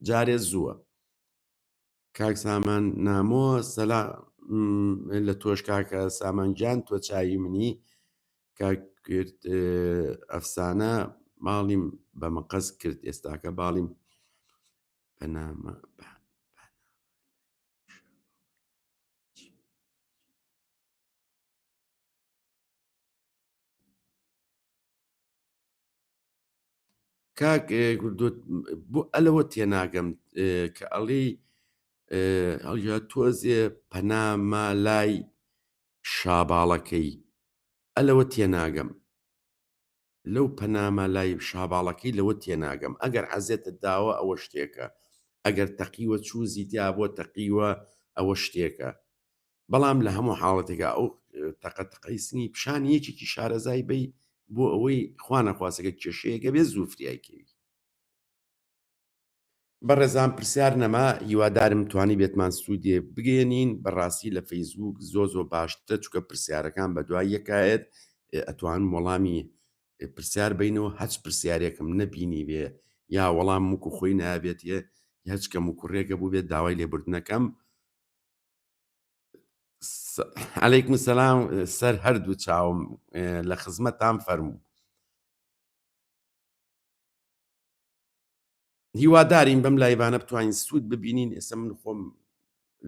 جارێ زووە کاک سامان نامۆ سەلا لە تۆش کاکە سامان گیان تۆ چاوی منی کاک کرد ئەفسانە ماڵیم بە مەقەس کرد ئێستاکە باڵیم بەنامە کاک گوردوت بۆ ئەلەوە تێناگەم کە ئەڵێی هەڵیا تۆزێ پەناما لای شاباڵەکەی ئەلەوە تێناگەم لەو پەناما لای شاباڵەکەی لەوە تێناگەم ئەگەر عەزێتت داوە ئەوە شتێکە ئەگەر تەقیوە چوزی تیا بۆ تەقیوە ئەوە شتێکە بەڵام لە هەموو حاڵەتێکا ئەو تەقە تەقەی سنگی پیشانی یەکێکی شارەزای بەی بۆ ئەوەی خوا نەخواستەگە کێشەیەکە بێ زوو فریای کەوی. بەڕێزان پرسیار نەما هیوادارم توانی بێتمان سوودێ بگەێنین بەڕاستی لە فەیسبوک زۆ زۆ باشترە چونکە پرسیارەکان بە دوای یەکایەت ئەتوانم وەڵامی پرسیار بینەوە هەچ پرسیارێکم نەبینی بێ یا وەڵام وکو خۆی نابێت هەچ کەم و کوڕێکە بوو بێت داوای لێبوردنەکەم علیکم سلام سەر هەردوو چاوم لە خزمەتان فەرموو هیوادارین بەم لایڤانە بتوانین سوود ببینین ئێستا من خۆم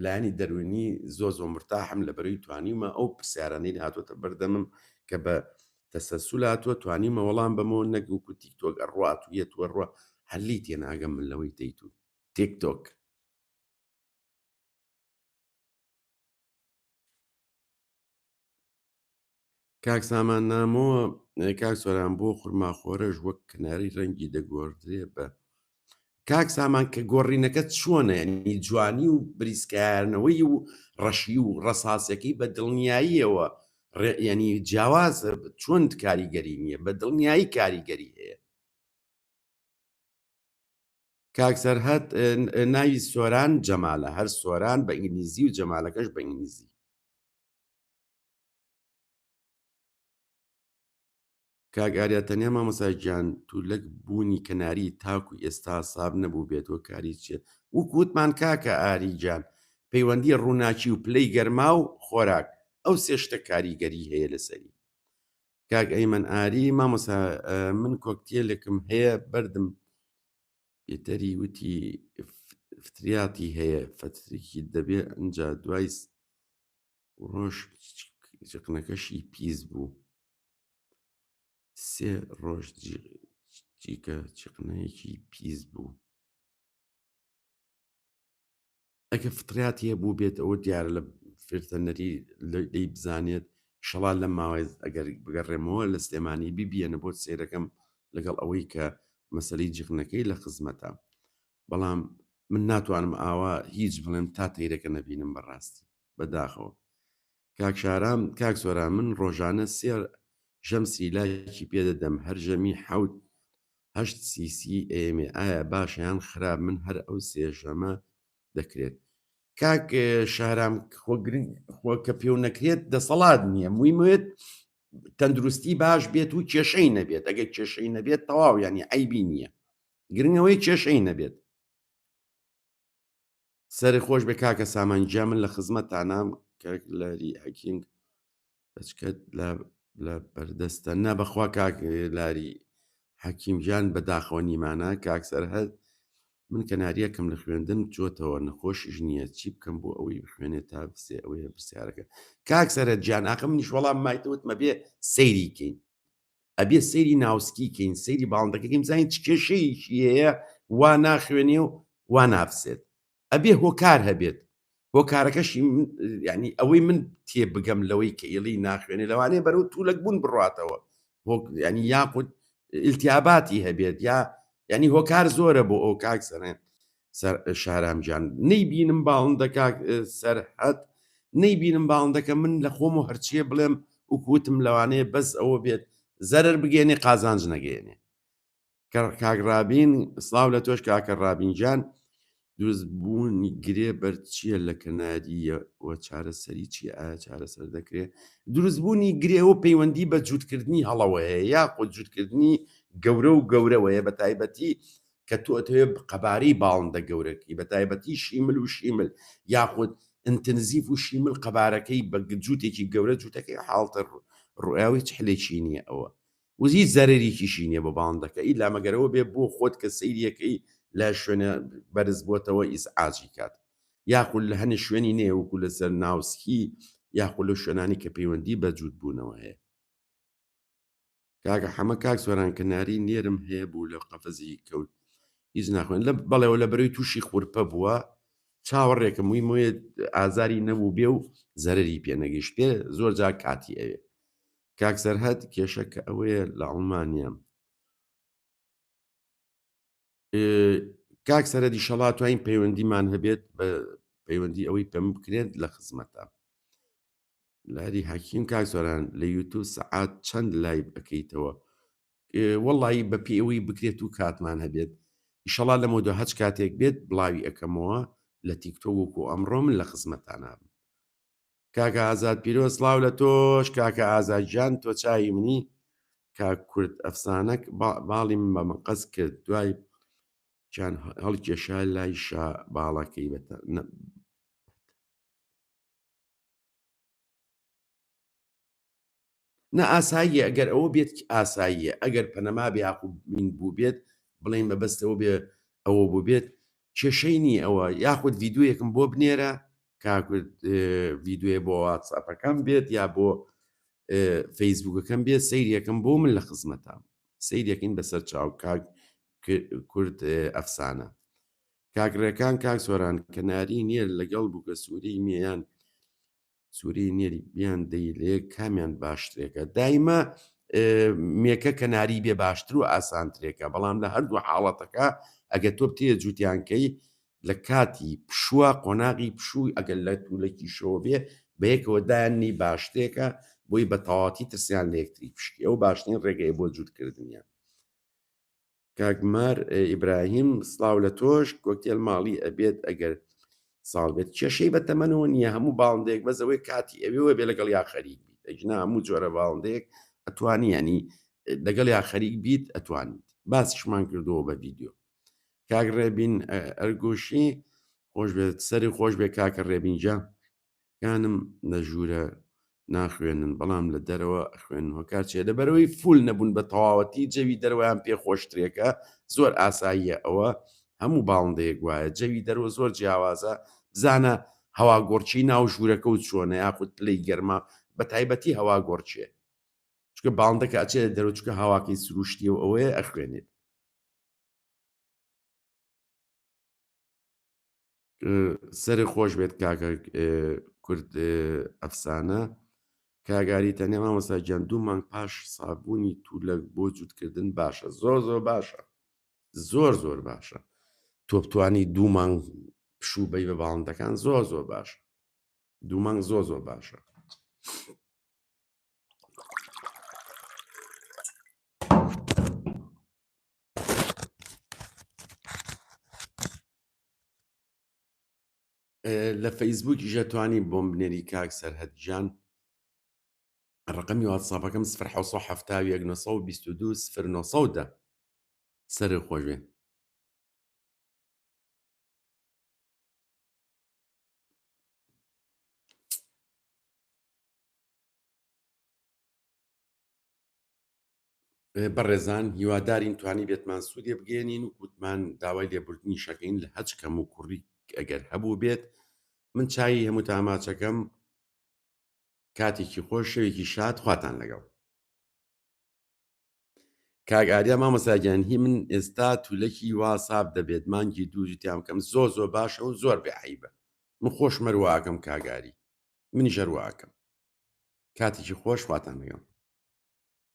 لایەنی دەروونی زۆ زۆ مرتاحم لە بەرەی توانیمە ئەو پرسیارانەی هاتوۆتە بەردەمم کە بە تەسەسول هاتووە توانیمە وەڵام بەمەوە نەک وەکو تیکتۆک ئەڕوات و یەت وەڕوە هەلی تێناگەم من لەوەی دەیت و تیکتۆک کاک سامان نامۆ کاک سۆران بۆ خورماخۆرەش وەک کناری ڕەنگی دەگۆڕدرێ بە کاک سامان کە گۆڕینەکە چۆنە ینی جوانی و بریسکارنەوەی و ڕەشی و ڕەساسەکەی بە دڵنیاییەوە ینی جیاواز چۆن کاریگەری نییە بە دڵنیایی کاریگەری هەیە کاک سەرهەد ناوی سۆران جەمالە هەر سۆران بە ئینگلیزی و جەمالەکەش بە ئینگلیزی. کاک ئاریا تەنیا مامۆستا گیان تولەک بوونی کەناری تاکو ئێستا ساب نەبوو بێت هۆکاری چیە وەک وتمان کاکە ئاری گیان پەیوەندی ڕووناکی و پلەی گەرما و خۆراک ئەو سێ شتە کاریگەری هەیە لەسەری کاک ئەیمەن ئاری مامۆستا من کۆکتێلێکم هەیە بەردم پێتەری وتی فتریاتی هەیە فەترێکی دەبێ ئەجا دوای ڕۆژ چقنەکەشی پیس بوو سێ ڕۆژ جیکە چقنەیەکی پیس بوو ئەگەر فطریاتی هەبوو بێت ئەوە دیارە لە فرتەنەری لێی بزانێت شەڵا لەم ماوەی ئەگەر بگەڕێمەوە لە سلێمانی بیبیەنە بۆ سەیرەکەم لەگەڵ ئەوەی کە مەسەلەی جیغنەکەی لە خزمەتە بەڵام من ناتوانم ئاوا هیچ بڵێم تا تەیرەکە نەبینم بەڕاستی بەداخەوە کاک شارام کاک سۆران من ڕۆژانە سێ ژەم سریلاکی پێ دەدەم هەر ژەمی حەوت هەشت سیسی ئەیەمێ ئایا باشە یان خراپ من هەر ئەو سێ ژەمە دەکرێت کاک شارام خۆ گرنگ خۆ کە پێو نەکرێت دەسەڵات نییە مویمەوێت تەندروستی باش بێت و کێشەی نەبێت ئەگەر کێشەی نەبێت تەواو ینی عیبی نییە گرنگەوەی کێشەی نەبێت سەرت خۆش بێ کاکە سامان گیان من لە خزمەتتانام کاک لاری حەکیم بەچکەت لە لە بەردەستە نا بەخوا کاک لاری حەکیم گیان بەداخەوە نیمانە کاک سەرهەد. من کەناریەکەم لە خوێندن چۆتەوە نەخۆشیش نییە چی بکەم بۆ ئەوەی بخوێنێت تا بسێ ئەوەیە پرسیارەکە کاک سەرەت گیان ئاخە منیش وەڵام مایتە وتمە بێ سەیری کەین ئەبێ سەیری ناوسکی کەین سەیری باڵندەکەکەین بزانین چ کێشەیەکی هەیە وا ناخوێنێ و وا نافسێت ئەبێ هۆکار هەبێت هۆکارەکەشی ینی ئەوەی من تێ بگەم لەوەی کە ئیڵی ناخوێنێ لەوانەیە بەرەو تولەک بوون بڕاتەوە ینی یاخود ئیلتیاباتی هەبێت یا ینی هۆکار زۆرە بۆ ئەو کاک سەرێن سەر شارام گیان نەیبینم باڵندە کاک سەرحەد نەیبینم باڵندەکە من لە خۆم و هەرچیە بڵێم وکوتم لەوانەیە بەس ئەوە بێت زەرەر بگەێنێ قازانج نەگەێنێ کاک ڕابین سڵاو لە تۆش کاکە ڕابین گیان دروست بوونی گرێ بەر چییە لە کەناریەوە چارەسەری چیە ئایا چارەسەر دەکرێت دروستبوونی گرێ و پەیوەندی بە جووتکردنی هەڵەوەیە یاخود جووتکردنی گەورە و گەورەوەیە بە تایبەتی کە تۆ ئەتەوێ قەبارەی باڵندە گەورەکەی بە تایبەتی شیمل و شیمل یاخود ئینتنزیف و شیمل قەبارەکەی بە جووتێکی گەورە جووتەکەی حاڵتە ڕوئاوی هیچ حلێکی نییە ئەوە و هیچ زەرەرێکیشی نییە بۆ باڵندەکە ئیلا مەگەرەوە بێ بۆ خۆت کە سەیریەکەی لە شوێنە بەرز بۆتەوە ئیزعاجی کات یاخود لە هەنێ شوێنی نەیە وەکو لەسەر ناوسکی یاخود لەو شوێنانی کە پەیوەندی بە جووت بوونەوە هەیە. کاکە حەمە کاک سۆران کەناری نێرم هەیە بوو لە قەفەزی کەوت هیچ ناخوێن لە بەڵێەوە لە بەرەی تووشی خورپە بووە چاوەڕێکم وی مۆیە ئازاری نەبوو بێ و زەرری پێ نەگەیشت پێ زۆر جار کاتی ئەوێ کاک سەرهەد کێشە کە ئەوەیە لە ئەڵمانیا کاک سەرەدی شەڵا توانین پەیوەندیمان هەبێت بە پەیوەندی ئەوەی پێم بکرێت لە خزمەتە لاری حەکیم کاک سۆران لە یوتوب سەعات چەند live ئەکەیتەوە وەڵی بە پێی ئەوەی بکرێت و کاتمان هەبێت ئیشەڵا لەمە دو هەچ کاتێک بێت بڵاوی ئەەکەمەوە لە تیکتۆک وەکو ئەمڕۆ من لە خزمەتانابم کاکە ئازاد پیرۆ سڵاو لە تۆش کاکە ئازاد گیان تۆ چاوی منی کاک کورد ئەفسانەک باڵی من بە مقەس کرد دوای گیان هەڵکێشا لای شا باڵەکەی بەتە نا ئاساییە ئەگەر ئەوە بێت ئاساییە ئەگەر پەنەما بێ یاخود مین بوو بێت بڵێن مەبەستەوە بێ ئەوە بوو بێت کێشەی نییە ئەوە یاخود ڤیددیویەکم بۆ بنێرە کاکورد ڤیددیوێ بۆ واتساپەکەم بێت یا بۆ فەیسبوکەکەم بێت سەیرەکەم بۆ من لە خزمەتام سەیرەکەین بەسەر چاو کاک کورد ئەفسانە کاک ڕێکان کاک سۆران کەناری نییە لەگەڵ بووکە سووری میان سووری نێری بیان دەی لێ کامیان باشترێکە دایمە مێکە کەناری بێ باشتر و ئاسانترێکە بەڵام لە هەردوو حاڵەتەکە ئەگە تۆ بتێ جووتیانکەی لە کاتی پشووە قۆناغی پشووی ئەگەر لە تولەکیشەوە بێ بەیەکەوە دایاننی باشترێکە بۆی بە تەواتی ترسیان لە یەکتری پشکی ئەو باشترین ڕێگەیە بۆ جووتکردنیان. کاک مار ئیبراهیم سڵاو لە تۆش کۆکتێل ماڵی ئەبێت ئەگەر ساڵ بێت کێشەی بە تەمەنەوە نییە هەموو باڵندەیەک بەس ئەوەی کاتی ئەوێوە بێ لەگەڵ یا خەریک بیت ئەگینا هەموو جۆرە باڵندەیەک ئەتوانی ینی لەگەڵ یا خەریک بیت ئەتوانیت باسیشمان کردەوە بە ڤیدیۆ کاک ڕێبین ئەرگۆشی خۆش بێت سەری خۆش بێ کاکە ڕێبین گیان کانم لە ژوورە ناخوێنن بەڵام لە دەرەوە ئەخوێنن هۆکار چیە لەبەرەوەی فول نەبوون بە تەواوەتی جەوی دەرەوەیان پێ خۆشترێکە زۆر ئاساییە ئەوە هەموو باڵندەیەک وایە جەوی دەرەوە زۆر جیاوازە بزانە هەواگۆڕکی ناو ژوورەکە و چۆنە یاخود پلەی گەرما بە تایبەتی هەواگۆڕکێ چونکە باڵندەکە ئەچێتە دەرەوە چونکە هەواکەی سروشتیە و ئەوەیە ئەخوێنێت. سەرت خۆش بێت کاکە کورد ئەفسانە کاگاری تەنیا مامۆستا گیان دوو مانگ پاش سابوونی تولەک بۆ جووتکردن باشە زۆر زۆر باشە زۆر زۆر باشە تۆ بتانی دوو مانگ پشوو بەی بە باڵندەکان زۆر زۆر باشە دوو مانگ زۆر زۆر باشە لە فەیسبووکیش ئەتوانی بۆم بنێری کاک سەرهەد گیان ڕقمی واتساپەکەم 1970 922 0910 سەر خۆش بێ. بەڕێزان هیوادارین توانی بێتمان سوودێ بگەێنین و کوتمان داوای لێبوردنی شەکەین لە هەچ کەم و کوڕی ئەگەر هەبوو بێت. من چایی هەموو تاماچەکەم. کاتێکی خۆش، شەوێکی شاد، خواتان لەگەڵ. کاک ئاریا مامۆستا گیان هی من ئێستا تولەکی وا ساف دەبێت مانگی دوو جوتیان بکەم زۆر زۆر باشە و زۆر بێ عەیبە من خۆشم هەر وا ئەکەم کاک ئاری منیش هەر وا ئەکەم کاتێکی خۆش خواتان لەگەڵ.